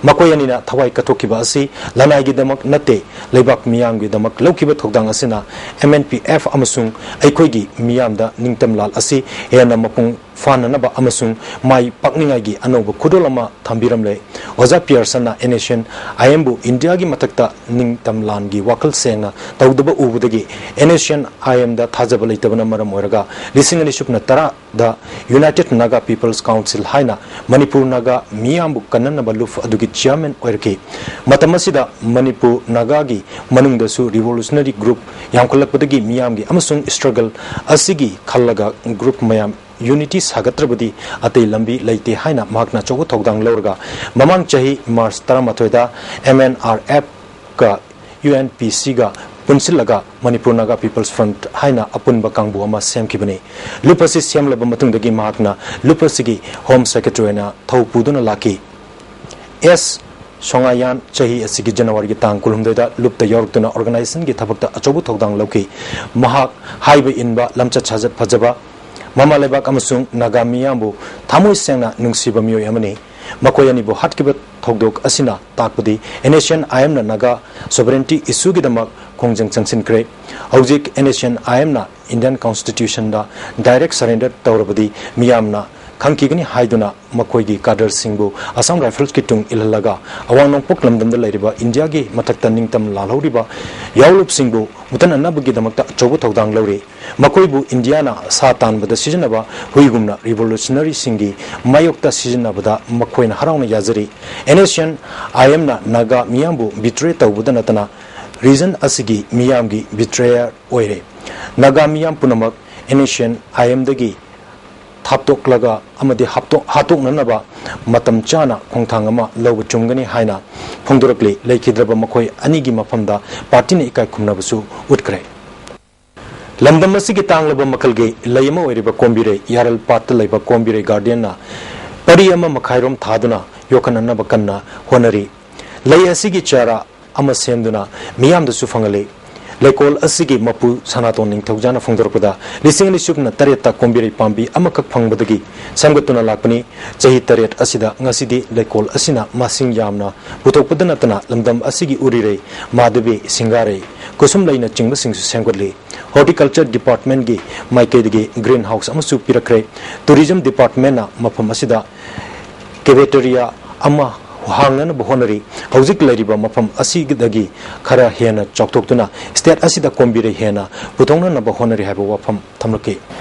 ꯃꯈꯣꯏ ꯑꯅꯤꯅ ꯊꯋꯥꯏ ꯀꯠꯊꯣꯛꯈꯤꯕ ꯑꯁꯤ ꯂꯅꯥꯏꯒꯤꯗꯃꯛ ꯅꯠꯇꯦ, ꯂꯩꯕꯥꯛ ꯃꯤꯌꯥꯝꯒꯤꯗꯃꯛ ꯂꯧꯈꯤꯕ ꯊꯧꯗꯥꯡ ꯑꯁꯤꯅ MNPF ꯑꯃꯁꯨꯡ ꯑꯩꯈꯣꯏꯒꯤ ꯃꯤꯌꯥꯝꯗ ꯅꯤꯡꯇꯝ ꯂꯥꯜ ꯑꯁꯤ ꯍꯦꯟꯅ ꯃꯄꯨꯡ ꯐꯥꯅꯅꯕ ꯑꯃꯁꯨꯡ ꯃꯥꯏ ꯄꯥꯛꯅꯤꯡꯉꯥꯏꯒꯤ ꯑꯅꯧꯕ ꯈꯨꯗꯣꯜ ꯑꯃ ꯊꯝꯕꯤꯔꯝꯂꯦ꯫ ꯑꯣꯖꯥ ꯄꯤꯌꯔꯁꯟꯅ ꯑꯦꯟ ꯑꯦꯁ ꯑꯦꯟ ꯑꯥꯏ ꯑꯦꯝꯕꯨ ꯏꯟꯗꯤꯌꯥꯒꯤ ꯃꯊꯛꯇ ꯅꯤꯡꯇꯝ ꯂꯥꯟꯒꯤ ꯋꯥꯈꯜ ꯁꯦꯡꯅ ꯇꯧꯗꯕ ꯎꯕꯗꯒꯤ ꯑꯦꯟ ꯑꯦꯁ ꯑꯦꯟ ꯑꯥꯏ ꯑꯦꯝꯗ ꯊꯥꯖꯕ ꯂꯩꯇꯕꯅ ꯃꯔꯝ ꯑꯣꯏꯔꯒ ꯂꯤꯁꯤꯡ ꯑꯅꯤ ꯁꯨꯞꯅ ꯇꯔꯥꯗ United Naga People's Council ꯍꯥꯏꯅ ꯃꯅꯤꯄꯨꯔ ꯅꯥꯒꯥ ꯃꯤꯌꯥꯝꯕꯨ ꯀꯟꯅꯅꯕ ꯂꯨꯞ ꯑꯗꯨꯒꯤ ꯆꯤꯌꯥꯔꯃꯦꯟ ꯑꯣꯏꯔꯛꯈꯤ꯫ ꯃꯇꯝ ꯑꯁꯤꯗ ꯃꯅꯤꯄꯨꯔ ꯅꯥꯒꯥꯒꯤ ꯃꯅꯨꯡꯗꯁꯨ ꯔꯤꯚꯣꯂꯨꯁꯅꯔꯤ ꯒ꯭ꯔꯨꯞ ꯌꯥꯝꯈꯠꯂꯛꯄꯗꯒꯤ ꯃꯤꯌꯥꯝꯒꯤ ꯑꯃꯁꯨꯡ ꯁ꯭ꯇ꯭ꯔꯒꯜ ꯑꯁꯤꯒꯤ ꯈꯜꯂꯒ ꯒ꯭ꯔꯨꯞ ꯃꯌꯥꯝ ꯌꯨꯅꯤꯇꯤ ꯁꯥꯒꯠꯇ꯭ꯔꯕꯗꯤ ꯑꯇꯩ ꯂꯝꯕꯤ ꯂꯩꯇꯦ ꯍꯥꯏꯅ ꯃꯍꯥꯛꯅ ꯑꯆꯧꯕ ꯊꯧꯗꯥꯡ ꯂꯧꯔꯒ ꯃꯃꯥꯡ ꯆꯍꯤ ꯃꯥꯔꯆ ꯇꯔꯥꯃꯥꯊꯣꯏꯗ ꯑꯦꯝ ꯑꯦꯟ ꯑꯥꯔ ꯑꯦꯐꯀ ꯌꯨ ꯑꯦꯟ ꯄꯤ ꯁꯤꯒ ꯄꯨꯟꯁꯤꯜꯂꯒ ꯃꯅꯤꯄꯨꯔ ꯅꯥꯒꯥ ꯄꯤꯄꯜꯁ ꯐ꯭ꯔꯟꯠ ꯍꯥꯏꯅ ꯑꯄꯨꯟꯕ ꯀꯥꯡꯕꯨ ꯑꯃ ꯁꯦꯝꯈꯤꯕꯅꯤ꯫ ꯂꯨꯞ ꯑꯁꯤ ꯁꯦꯝꯂꯕ ꯃꯇꯨꯡꯗꯒꯤ ꯃꯍꯥꯛꯅ ꯂꯨꯞ ꯑꯁꯤꯒꯤ ꯍꯣꯝ ꯁꯦꯀ꯭ꯔꯦꯇꯔꯤ ꯑꯣꯏꯅ ꯊꯧ ꯄꯨꯗꯨꯅ ꯂꯥꯛꯈꯤ꯫ ꯑꯦꯁ ꯁꯣꯉꯥꯌꯥꯟ ꯆꯍꯤ ꯑꯁꯤꯒꯤ ꯖꯅꯋꯥꯔꯤꯒꯤ ꯇꯥꯡ ꯀꯨꯟꯍꯨꯝꯗꯣꯏꯗ ꯂꯨꯞꯇ ꯌꯥꯎꯔꯛꯇꯨꯅ ꯑꯣꯔꯒꯅꯥꯏꯖꯦꯁꯟꯒꯤ ꯊꯕꯛꯇ ꯑꯆꯧꯕ ꯊꯧꯗꯥꯡ ꯂꯧꯈꯤ꯫ ꯃꯍꯥꯛ ꯍꯥꯏꯕ ꯏꯟꯕ, ꯂꯝꯆꯠ ꯁꯥꯖꯠ ꯐꯖꯕ, ꯃꯃꯥ ꯂꯩꯕꯥꯛ ꯑꯃꯁꯨꯡ ꯅꯥꯒꯥ ꯃꯤꯌꯥꯝꯕꯨ ꯊꯃꯣꯏ ꯁꯦꯡꯅ ꯅꯨꯡꯁꯤꯕ ꯃꯤꯑꯣꯏ ꯑꯃꯅꯤ꯫ ꯃꯈꯣꯏ ꯑꯅꯤꯕꯨ ꯍꯥꯠꯈꯤꯕ ꯊꯧꯗꯣꯛ ꯑꯁꯤꯅ ꯇꯥꯛꯄꯗꯤ ꯑꯦꯟ ꯑꯦꯁ ꯑꯦꯟ ꯑꯥꯏ ꯑꯦꯝꯅ ꯅꯥꯒꯥ ꯁꯣꯚꯔꯦꯟꯇꯤ ꯏꯁꯨꯒꯤꯗꯃꯛ ꯈꯣꯡꯖꯪ ꯆꯪꯁꯤꯟꯈ꯭ꯔꯦ꯫ ꯍꯧꯖꯤꯛ ꯑꯦꯟ ꯑꯦꯁ ꯑꯦꯟ ꯑꯥꯏ ꯑꯦꯝꯅ ꯏꯟꯗꯤꯌꯟ ꯀꯟꯁꯇꯤꯇ꯭ꯌꯨꯁꯟꯗ ꯗꯥꯏꯔꯦꯛ ꯁꯔꯦꯟꯗꯔ ꯇꯧꯔꯕꯗꯤ ꯃꯤꯌꯥꯝꯅ ꯈꯪꯈꯤꯒꯅꯤ ꯍꯥꯏꯗꯨꯅ ꯃꯈꯣꯏꯒꯤ ꯀꯥꯗꯔꯁꯤꯡꯕꯨ ꯑꯁꯥꯝ ꯔꯥꯏꯐꯜꯁꯀꯤ ꯇꯨꯡ ꯏꯜꯍꯜꯂꯒ ꯑꯋꯥꯡ ꯅꯣꯡꯄꯣꯛ ꯂꯝꯗꯝꯗ ꯂꯩꯔꯤꯕ ꯏꯟꯗꯤꯌꯥꯒꯤ ꯃꯊꯛꯇ ꯅꯤꯡꯇꯝ ꯂꯥꯜꯍꯧꯔꯤꯕ ꯌꯥꯑꯣꯂꯨꯞꯁꯤꯡꯕꯨ ꯃꯨꯠꯍꯟꯅꯅꯕꯒꯤꯗꯃꯛꯇ ꯑꯆꯧꯕ ꯊꯧꯗꯥꯡ ꯂꯧꯔꯤ꯫ ꯃꯈꯣꯏꯕꯨ ꯏꯟꯗꯤꯌꯥꯅ ꯁꯥ ꯇꯥꯟꯕꯗ ꯁꯤꯖꯤꯟꯅꯕ ꯍꯨꯏꯒꯨꯝꯅ ꯔꯤꯚꯣꯂꯨꯁꯅꯔꯤꯁꯤꯡꯒꯤ ꯃꯥꯌꯣꯛꯇ ꯁꯤꯖꯤꯟꯅꯕꯗ ꯃꯈꯣꯏꯅ ꯍꯔꯥꯎꯅ ꯌꯥꯖꯔꯤ꯫ ꯑꯦꯟ ꯑꯦꯁ ꯑꯦꯟ ꯑꯥꯏ ꯑꯦꯝꯅ ꯅꯥꯒꯥ ꯃꯤꯌꯥꯝꯕꯨ ꯕꯤꯇ꯭ꯔꯦ ꯇꯧꯕꯗ ꯅꯠꯇꯅ ꯔꯤꯖꯟ ꯑꯁꯤꯒꯤ ꯃꯤꯌꯥꯝꯒꯤ ꯕꯤꯇ꯭ꯔꯦꯌꯔ ꯑꯣꯏꯔꯦ꯫ ꯅꯥꯒꯥ ꯃꯤꯌꯥꯝ ꯄꯨꯝꯅꯃꯛ ꯑꯦꯟ ꯑꯦꯁ ꯑꯦꯟ ꯑꯥꯏ ꯑꯦꯝꯗꯒꯤ ꯊꯥꯞꯇꯣꯛꯂꯒ ꯑꯃꯗꯤ ꯍꯥꯞꯇꯣꯛ-, ꯍꯥꯠꯇꯣꯛꯅꯅꯕ ꯃꯇꯝ ꯆꯥꯅ ꯈꯣꯡꯊꯥꯡ ꯑꯃ ꯂꯧꯕ ꯆꯨꯝꯒꯅꯤ ꯍꯥꯏꯅ ꯐꯣꯡꯗꯣꯔꯛꯂꯤ꯫ ꯂꯩꯈꯤꯗ꯭ꯔꯕ ꯃꯈꯣꯏ ꯑꯅꯤꯒꯤ ꯃꯐꯝꯗ ꯄꯥꯔꯇꯤꯅ ꯏꯀꯥꯏ ꯈꯨꯝꯅꯕꯁꯨ ꯎꯠꯈ꯭ꯔꯦ꯫ ꯂꯝꯗꯝ ꯑꯁꯤꯒꯤ ꯇꯥꯡꯂꯕ ꯃꯈꯜꯒꯤ ꯂꯩ ꯑꯃ ꯑꯣꯏꯔꯤꯕ ꯀꯣꯝꯕꯤꯔꯩ, ꯌꯥꯔꯜ ꯄꯥꯠꯇ ꯂꯩꯕ ꯀꯣꯝꯕꯤꯔꯩ ꯒꯥꯔꯗꯦꯟꯅ ꯄꯔꯤ ꯑꯃ ꯃꯈꯥꯏꯔꯣꯝ ꯊꯥꯗꯨꯅ ꯌꯣꯛꯈꯠꯅꯅꯕ ꯀꯟꯅ ꯍꯣꯠꯅꯔꯤ꯫ ꯂꯩ ꯑꯁꯤꯒꯤ ꯆꯥꯔꯥ ꯑꯃ ꯁꯦꯝꯗꯨꯅ ꯃꯤꯌꯥꯝꯗꯁꯨ ꯐꯪꯍꯜꯂꯤ꯫ ꯂꯩꯀꯣꯜ ꯑꯁꯤꯒꯤ ꯃꯄꯨ ꯁꯅꯥꯇꯣꯟ ꯅꯤꯡꯊꯧꯖꯥꯅ ꯐꯣꯡꯗꯣꯔꯛꯄꯗ, ꯂꯤꯁꯤꯡ ꯑꯅꯤ ꯁꯨꯞꯅ ꯇꯔꯦꯠꯇ ꯀꯣꯝꯕꯤꯔꯩ ꯄꯥꯝꯕꯤ ꯑꯃꯈꯛ ꯐꯪꯕꯗꯒꯤ ꯁꯦꯝꯒꯠꯇꯨꯅ ꯂꯥꯛꯄꯅꯤ꯫ ꯆꯍꯤ ꯇꯔꯦꯠ ꯑꯁꯤꯗ ꯉꯁꯤꯗꯤ ꯂꯩꯀꯣꯜ ꯑꯁꯤꯅ ꯃꯁꯤꯡ ꯌꯥꯝꯅ ꯄꯨꯊꯣꯛꯄꯗ ꯅꯠꯇꯅ ꯂꯝꯗꯝ ꯑꯁꯤꯒꯤ ꯎꯔꯤꯔꯩ, ꯃꯥꯗꯕꯤ, ꯁꯤꯡꯒꯥꯔꯩ, ꯀꯨꯁꯨꯝꯂꯩꯅꯆꯤꯡꯕꯁꯤꯡꯁꯨ ꯁꯦꯝꯒꯠꯂꯤ꯫ Horticulture Departmentꯀꯤ ꯃꯥꯏꯀꯩꯗꯒꯤ green house ꯑꯃꯁꯨ ꯄꯤꯔꯛꯈ꯭ꯔꯦ꯫ Tourism Departmentꯅ ꯃꯐꯝ ꯑꯁꯤꯗ cafeteria ꯑꯃ ꯍꯥꯡꯅꯅꯕ ꯍꯣꯠꯅꯔꯤ꯫ ꯍꯧꯖꯤꯛ ꯂꯩꯔꯤꯕ ꯃꯐꯝ ꯑꯁꯤꯗꯒꯤ ꯈꯔ ꯍꯦꯟꯅ ꯆꯥꯎꯊꯣꯛꯇꯨꯅ state ꯑꯁꯤꯗ ꯀꯣꯝꯕꯤꯔꯩ ꯍꯦꯟꯅ ꯄꯨꯊꯣꯛꯅꯅꯕ ꯍꯣꯠꯅꯔꯤ ꯍꯥꯏꯕ ꯋꯥꯐꯝ ꯊꯝꯂꯛꯈꯤ꯫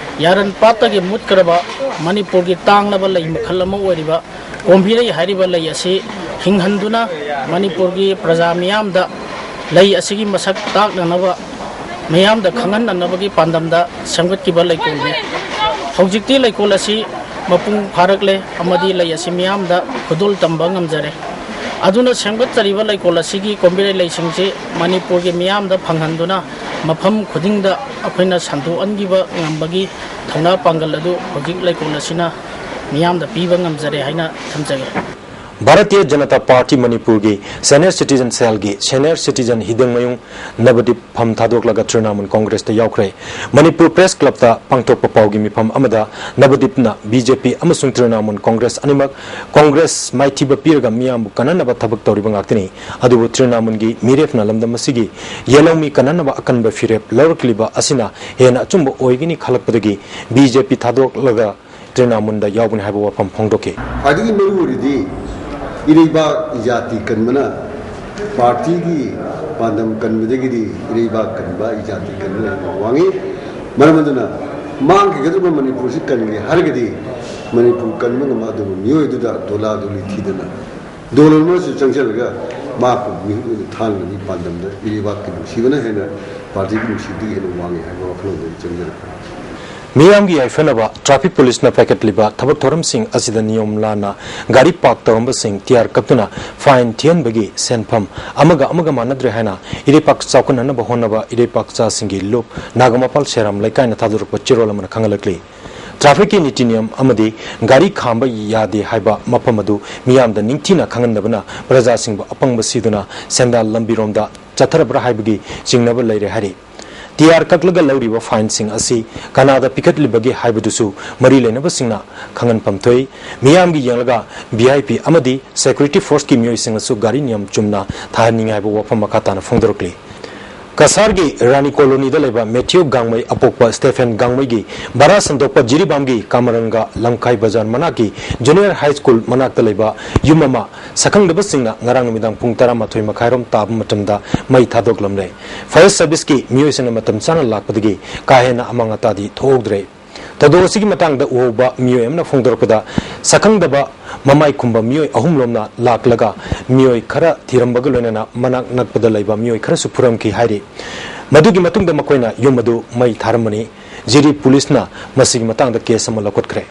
ꯌꯥꯔꯟ ꯄꯥꯠꯇꯒꯤ ꯃꯨꯠꯈ꯭ꯔꯕ ꯃꯅꯤꯄꯨꯔꯒꯤ ꯇꯥꯡꯂꯕ ꯂꯩ ꯃꯈꯜ ꯑꯃ ꯑꯣꯏꯔꯤꯕ ꯀꯣꯝꯕꯤꯔꯩ ꯍꯥꯏꯔꯤꯕ ꯂꯩ ꯑꯁꯤ ꯍꯤꯡꯍꯟꯗꯨꯅ ꯃꯅꯤꯄꯨꯔꯒꯤ ꯄ꯭ꯔꯖꯥ ꯃꯤꯌꯥꯝꯗ ꯂꯩ ꯑꯁꯤꯒꯤ ꯃꯁꯛ ꯇꯥꯛꯅꯅꯕ, ꯃꯤꯌꯥꯝꯗ ꯈꯪꯍꯟꯅꯅꯕꯒꯤ ꯄꯥꯟꯗꯝꯗ ꯁꯦꯝꯒꯠꯈꯤꯕ ꯂꯩꯀꯣꯜꯅꯤ꯫ ꯍꯧꯖꯤꯛꯇꯤ ꯂꯩꯀꯣꯜ ꯑꯁꯤ ꯃꯄꯨꯡ ꯐꯥꯔꯛꯂꯦ ꯑꯃꯗꯤ ꯂꯩ ꯑꯁꯤ ꯃꯤꯌꯥꯝꯗ ꯈꯨꯗꯣꯜ ꯇꯝꯕ ꯉꯝꯖꯔꯦ꯫ ꯑꯗꯨꯅ ꯁꯦꯝꯒꯠꯆꯔꯤꯕ ꯂꯩꯀꯣꯜ ꯑꯁꯤꯒꯤ ꯀꯣꯝꯕꯤꯔꯩ ꯂꯩꯁꯤꯡꯁꯤ ꯃꯅꯤꯄꯨꯔꯒꯤ ꯃꯤꯌꯥꯝꯗ ꯐꯪꯍꯟꯗꯨꯅ ꯃꯐꯝ ꯈꯨꯗꯤꯡꯗ ꯑꯩꯈꯣꯏꯅ ꯁꯟꯗꯣꯛꯍꯟꯈꯤꯕ ꯉꯝꯕꯒꯤ ꯊꯧꯅꯥ ꯄꯥꯡꯒꯜ ꯑꯗꯨ ꯍꯧꯖꯤꯛ ꯂꯩꯀꯣꯜ ꯑꯁꯤꯅ ꯃꯤꯌꯥꯝꯗ ꯄꯤꯕ ꯉꯝꯖꯔꯦ ꯍꯥꯏꯅ ꯊꯝꯖꯒꯦ꯫ ꯚꯥꯔꯇꯤꯌ ꯖꯅꯇꯥ ꯄꯥꯔꯇꯤ ꯃꯅꯤꯄꯨꯔꯒꯤ Senior Citizen Cellꯒꯤ Senior Citizen ꯍꯤꯗꯦꯡꯃꯌꯨꯡ ꯅꯕꯗꯤꯞ ꯐꯝ ꯊꯥꯗꯣꯛꯂꯒ ꯇ꯭ꯔꯤꯅꯥꯃꯨꯟ ꯀꯣꯡꯒ꯭ꯔꯦꯁꯇ ꯌꯥꯎꯈ꯭ꯔꯦ꯫ ꯃꯅꯤꯄꯨꯔ ꯄ꯭ꯔꯦꯁ ꯀ꯭ꯂꯕꯇ ꯄꯥꯡꯊꯣꯛꯄ ꯄꯥꯎꯒꯤ ꯃꯤꯐꯝ ꯑꯃꯗ ꯅꯕꯗꯤꯞꯅ ꯕꯤ ꯖꯦ ꯄꯤ ꯑꯃꯁꯨꯡ ꯇ꯭ꯔꯤꯅꯥꯃꯨꯟ ꯀꯣꯡꯒ꯭ꯔꯦꯁ ꯑꯅꯤꯃꯛ ꯀꯣꯡꯒ꯭ꯔꯦꯁ ꯃꯥꯏꯊꯤꯕ ꯄꯤꯔꯒ ꯃꯤꯌꯥꯝꯕꯨ ꯀꯟꯅꯅꯕ ꯊꯕꯛ ꯇꯧꯔꯤꯕ ꯉꯥꯛꯇꯅꯤ꯫ ꯑꯗꯨꯕꯨ ꯇ꯭ꯔꯤꯅꯥꯃꯨꯟꯒꯤ ꯃꯤꯔꯦꯞꯅ ꯂꯝꯗꯝ ꯑꯁꯤꯒꯤ ꯌꯦꯜꯍꯧꯃꯤ ꯀꯟꯅꯅꯕ ꯑꯀꯟꯕ ꯐꯤꯔꯦꯞ ꯂꯧꯔꯛꯂꯤꯕ ꯑꯁꯤꯅ ꯍꯦꯟꯅ ꯑꯆꯨꯝꯕ ꯑꯣꯏꯒꯅꯤ ꯈꯜꯂꯛꯄꯗꯒꯤ ꯕꯤ ꯖꯦ ꯄꯤ ꯊꯥꯗꯣꯛꯂꯒ ꯇ꯭ꯔꯤꯅꯥꯃꯨꯟꯗ ꯌꯥꯎꯕꯅꯤ ꯍꯥꯏꯕ ꯋꯥꯐꯝ ꯐꯣꯡꯗꯣꯛꯈꯤ꯫ ꯈ꯭ꯋꯥꯏꯗꯒꯤ ꯃꯔꯨ ꯑꯣꯏꯔꯤꯗꯤ ꯏꯔꯩꯕꯥꯛ ꯏꯖꯥꯇꯤ ꯀꯟꯕꯅ, ꯄꯥꯔꯇꯤꯒꯤ ꯄꯥꯟꯗꯝ ꯀꯟꯕꯗꯒꯤꯗꯤ ꯏꯔꯩꯕꯥꯛ ꯀꯟꯕ, ꯏꯖꯥꯇꯤ ꯀꯟꯕꯅ ꯍꯦꯟꯅ ꯋꯥꯡꯉꯤ꯫ ꯃꯔꯝ ꯑꯗꯨꯅ ꯃꯥꯡꯈꯤꯒꯗꯧꯔꯤꯕ ꯃꯅꯤꯄꯨꯔꯁꯤ ꯀꯟꯒꯦ ꯍꯥꯏꯔꯒꯗꯤ ꯃꯅꯤꯄꯨꯔ ꯀꯟꯕ ꯉꯝꯕ ꯑꯗꯨꯒꯨꯝꯕ ꯃꯤꯑꯣꯏꯗꯨꯗ ꯗꯣꯂꯥ ꯗꯣꯂꯤ ꯊꯤꯗꯅ ꯗꯣꯂꯔ ꯑꯃꯁꯨ ꯆꯪꯁꯤꯜꯂꯒ ꯃꯍꯥꯛꯄꯨ ꯃꯤꯍꯨꯠ ꯑꯣꯏꯅ ꯊꯥꯅꯕꯒꯤ ꯄꯥꯟꯗꯝꯗ ꯏꯔꯩꯕꯥꯛꯀꯤ ꯅꯨꯡꯁꯤꯕꯅ ꯍꯦꯟꯅ ꯄꯥꯔꯇꯤꯒꯤ ꯅꯨꯡꯁꯤꯕꯗꯒꯤ ꯍꯦꯟꯅ ꯋꯥꯡꯉꯤ ꯍꯥꯏꯕ ꯋꯥꯈꯜꯂꯣꯟꯗ ꯑꯩ ꯆꯪꯖꯔꯛꯄꯅꯤ꯫ ꯃꯤꯌꯥꯝꯒꯤ ꯌꯥꯏꯐꯅꯕ traffic policeꯅ ꯄꯥꯏꯈꯠꯂꯤꯕ ꯊꯕꯛ ꯊꯧꯔꯝꯁꯤꯡ ꯑꯁꯤꯗ ꯅꯤꯌꯣꯝ ꯂꯥꯟꯅ ꯒꯥꯔꯤ ꯄꯥꯔꯛ ꯇꯧꯔꯝꯕꯁꯤꯡ ꯇꯤꯌꯥꯔ ꯀꯛꯇꯨꯅ fine ꯊꯤꯍꯟꯕꯒꯤ ꯁꯦꯟꯐꯝ ꯑꯃꯒ ꯑꯃꯒ ꯃꯥꯟꯅꯗ꯭ꯔꯦ ꯍꯥꯏꯅ ꯏꯔꯩꯄꯥꯛ ꯆꯥꯎꯈꯠꯅꯅꯕ ꯍꯣꯠꯅꯕ ꯏꯔꯩꯄꯥꯛꯆꯥꯁꯤꯡꯒꯤ ꯂꯨꯞ ꯅꯥꯒꯥꯃꯄꯥꯜ ꯁꯦꯔꯥꯝ ꯂꯩꯀꯥꯏꯅ ꯊꯥꯗꯣꯔꯛꯄ ꯆꯦꯔꯣꯜ ꯑꯃꯅ ꯈꯪꯍꯜꯂꯛꯂꯤ꯫ Trafficꯀꯤ ꯅꯤꯇꯤ ꯅꯤꯌꯝ ꯑꯃꯗꯤ ꯒꯥꯔꯤ ꯈꯥꯝꯕ ꯌꯥꯗꯦ ꯍꯥꯏꯕ ꯃꯐꯝ ꯑꯗꯨ ꯃꯤꯌꯥꯝꯗ ꯅꯤꯡꯊꯤꯅ ꯈꯪꯍꯟꯗꯕꯅ ꯄ꯭ꯔꯖꯥꯁꯤꯡꯕꯨ ꯑꯄꯪꯕ ꯁꯤꯗꯨꯅ ꯁꯦꯟꯗꯥꯟ ꯂꯝꯕꯤꯔꯣꯝꯗ ꯆꯠꯊꯔꯕ꯭ꯔꯥ ꯍꯥꯏꯕꯒꯤ ꯆꯤꯡꯅꯕ ꯂꯩꯔꯦ ꯍꯥꯏꯔꯤ꯫ ꯇꯤꯌꯥꯔ ꯀꯛꯂꯒ ꯂꯧꯔꯤꯕ fineꯁꯤꯡ ꯑꯁꯤ ꯀꯅꯥꯗ ꯄꯤꯈꯠꯂꯤꯕꯒꯦ ꯍꯥꯏꯕꯗꯨꯁꯨ ꯃꯔꯤ ꯂꯩꯅꯕꯁꯤꯡꯅ ꯈꯪꯍꯟꯐꯝ ꯊꯣꯛꯏ꯫ ꯃꯤꯌꯥꯝꯒꯤ ꯌꯦꯡꯂꯒ V I P ꯑꯃꯗꯤ security forceꯀꯤ ꯃꯤꯑꯣꯏꯁꯤꯡꯅꯁꯨ ꯒꯥꯔꯤ ꯅꯤꯌꯝ ꯆꯨꯝꯅ ꯊꯥꯍꯟꯅꯤꯡꯉꯤ ꯍꯥꯏꯕ ꯋꯥꯐꯝ ꯃꯈꯥ ꯇꯥꯅ ꯐꯣꯡꯗꯣꯔꯛꯂꯤ꯫ ꯀꯁꯥꯔꯒꯤ ꯔꯥꯅꯤ ꯀꯣꯂꯣꯅꯤꯗ ꯂꯩꯕ ꯃꯦꯊ꯭ꯌꯨ ꯒꯥꯡꯃꯩ ꯑꯄꯣꯛꯄ ꯁ꯭ꯇꯦꯐꯦꯟ ꯒꯥꯡꯃꯩꯒꯤ ꯚꯔꯥ ꯁꯟꯗꯣꯛꯄ ꯖꯤꯔꯤꯕꯥꯝꯒꯤ ꯀꯥꯃꯔꯪꯒ ꯂꯝꯈꯥꯏ ꯕꯖꯥꯔ ꯃꯅꯥꯛꯀꯤ ꯖꯨꯅꯤꯌꯔ ꯍꯥꯏ ꯁ꯭ꯀꯨꯜ ꯃꯅꯥꯛꯇ ꯂꯩꯕ ꯌꯨꯝ ꯑꯃ ꯁꯛꯈꯪꯗꯕꯁꯤꯡꯅ ꯉꯔꯥꯡ ꯅꯨꯃꯤꯗꯥꯡ ꯄꯨꯡ ꯇꯔꯥꯃꯥꯊꯣꯏ ꯃꯈꯥꯏꯔꯣꯝ ꯇꯥꯕ ꯃꯇꯝꯗ ꯃꯩ ꯊꯥꯗꯣꯛꯂꯝꯂꯦ꯫ ꯐꯥꯌꯔ ꯁꯔꯚꯤꯁꯀꯤ ꯃꯤꯑꯣꯏꯁꯤꯡꯅ ꯃꯇꯝ ꯆꯥꯅ ꯂꯥꯛꯄꯗꯒꯤ ꯀꯥ ꯍꯦꯟꯅ ꯑꯃꯥꯡ ꯑꯇꯥꯗꯤ ꯊꯣꯛꯍꯧꯗ꯭ꯔꯦ꯫ ꯊꯧꯗꯣꯛ ꯑꯁꯤꯒꯤ ꯃꯇꯥꯡꯗ ꯎꯍꯧꯕ ꯃꯤꯑꯣꯏ ꯑꯃꯅ ꯐꯣꯡꯗꯣꯔꯛꯄꯗ, ꯁꯛꯈꯪꯗꯕ ꯃꯃꯥꯏ ꯈꯨꯝꯕ ꯃꯤꯑꯣꯏ ꯑꯍꯨꯝ ꯂꯣꯝꯅ ꯂꯥꯛꯂꯒ ꯃꯤꯑꯣꯏ ꯈꯔ ꯊꯤꯔꯝꯕꯒ ꯂꯣꯏꯅꯅ ꯃꯅꯥꯛ ꯅꯛꯄꯗ ꯂꯩꯕ ꯃꯤꯑꯣꯏ ꯈꯔꯁꯨ ꯐꯨꯔꯝꯈꯤ ꯍꯥꯏꯔꯤ꯫ ꯃꯗꯨꯒꯤ ꯃꯇꯨꯡꯗ ꯃꯈꯣꯏꯅ ꯌꯨꯝ ꯑꯗꯨ ꯃꯩ ꯊꯥꯔꯝꯕꯅꯤ꯫ ꯖꯤꯔꯤ ꯄꯨꯂꯤꯁꯅ ꯃꯁꯤꯒꯤ ꯃꯇꯥꯡꯗ ꯀꯦꯁ ꯑꯃ ꯂꯧꯈꯠꯈ꯭ꯔꯦ꯫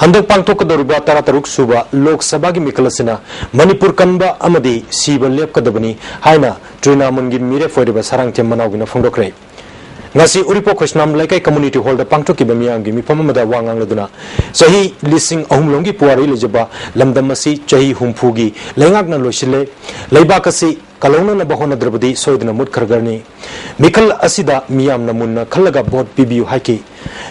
ꯍꯟꯗꯛ ꯄꯥꯡꯊꯣꯛꯀꯗꯧꯔꯤꯕ ꯇꯔꯥꯇꯔꯨꯛ ꯁꯨꯕ ꯂꯣꯛ ꯁꯚꯥꯒꯤ ꯃꯤꯈꯜ ꯑꯁꯤꯅ ꯃꯅꯤꯄꯨꯔ ꯀꯟꯕ ꯑꯃꯗꯤ ꯁꯤꯕ ꯂꯦꯞꯀꯗꯕꯅꯤ ꯍꯥꯏꯅ ꯇ꯭ꯔꯤꯅꯥꯃꯨꯟꯒꯤ ꯃꯤꯔꯦꯞ ꯑꯣꯏꯔꯤꯕ ꯁꯥꯔꯥꯡꯊꯦꯝ ꯃꯅꯥꯎꯒꯤꯅ ꯐꯣꯡꯗꯣꯛꯈ꯭ꯔꯦ꯫ ꯉꯁꯤ ꯎꯔꯤꯄꯣꯛ ꯈ꯭ꯔꯤꯁꯅꯥꯝ ꯂꯩꯀꯥꯏ ꯀꯝꯃꯨꯅꯤꯇꯤ ꯍꯣꯜꯗ ꯄꯥꯡꯊꯣꯛꯈꯤꯕ ꯃꯤꯌꯥꯝꯒꯤ ꯃꯤꯐꯝ ꯑꯃꯗ ꯋꯥ ꯉꯥꯡꯂꯗꯨꯅ, ꯆꯍꯤ ꯂꯤꯁꯤꯡ ꯑꯍꯨꯝ ꯂꯣꯝꯒꯤ ꯄꯨꯋꯥꯔꯤ ꯂꯩꯖꯕ ꯂꯝꯗꯝ ꯑꯁꯤ ꯆꯍꯤ ꯍꯨꯝꯐꯨꯒꯤ ꯂꯩꯉꯥꯛꯅ ꯂꯣꯏꯁꯤꯜꯂꯦ꯫ ꯂꯩꯕꯥꯛ ꯑꯁꯤ ꯀꯜꯍꯧꯅꯅꯕ ꯍꯣꯠꯅꯗ꯭ꯔꯕꯗꯤ ꯁꯣꯏꯗꯅ ꯃꯨꯠꯈ꯭ꯔꯒꯅꯤ꯫ ꯃꯤꯈꯜ ꯑꯁꯤꯗ ꯃꯤꯌꯥꯝꯅ ꯃꯨꯟꯅ ꯈꯜꯂꯒ ꯚꯣꯠ ꯄꯤꯕꯤꯌꯨ ꯍꯥꯏꯈꯤ꯫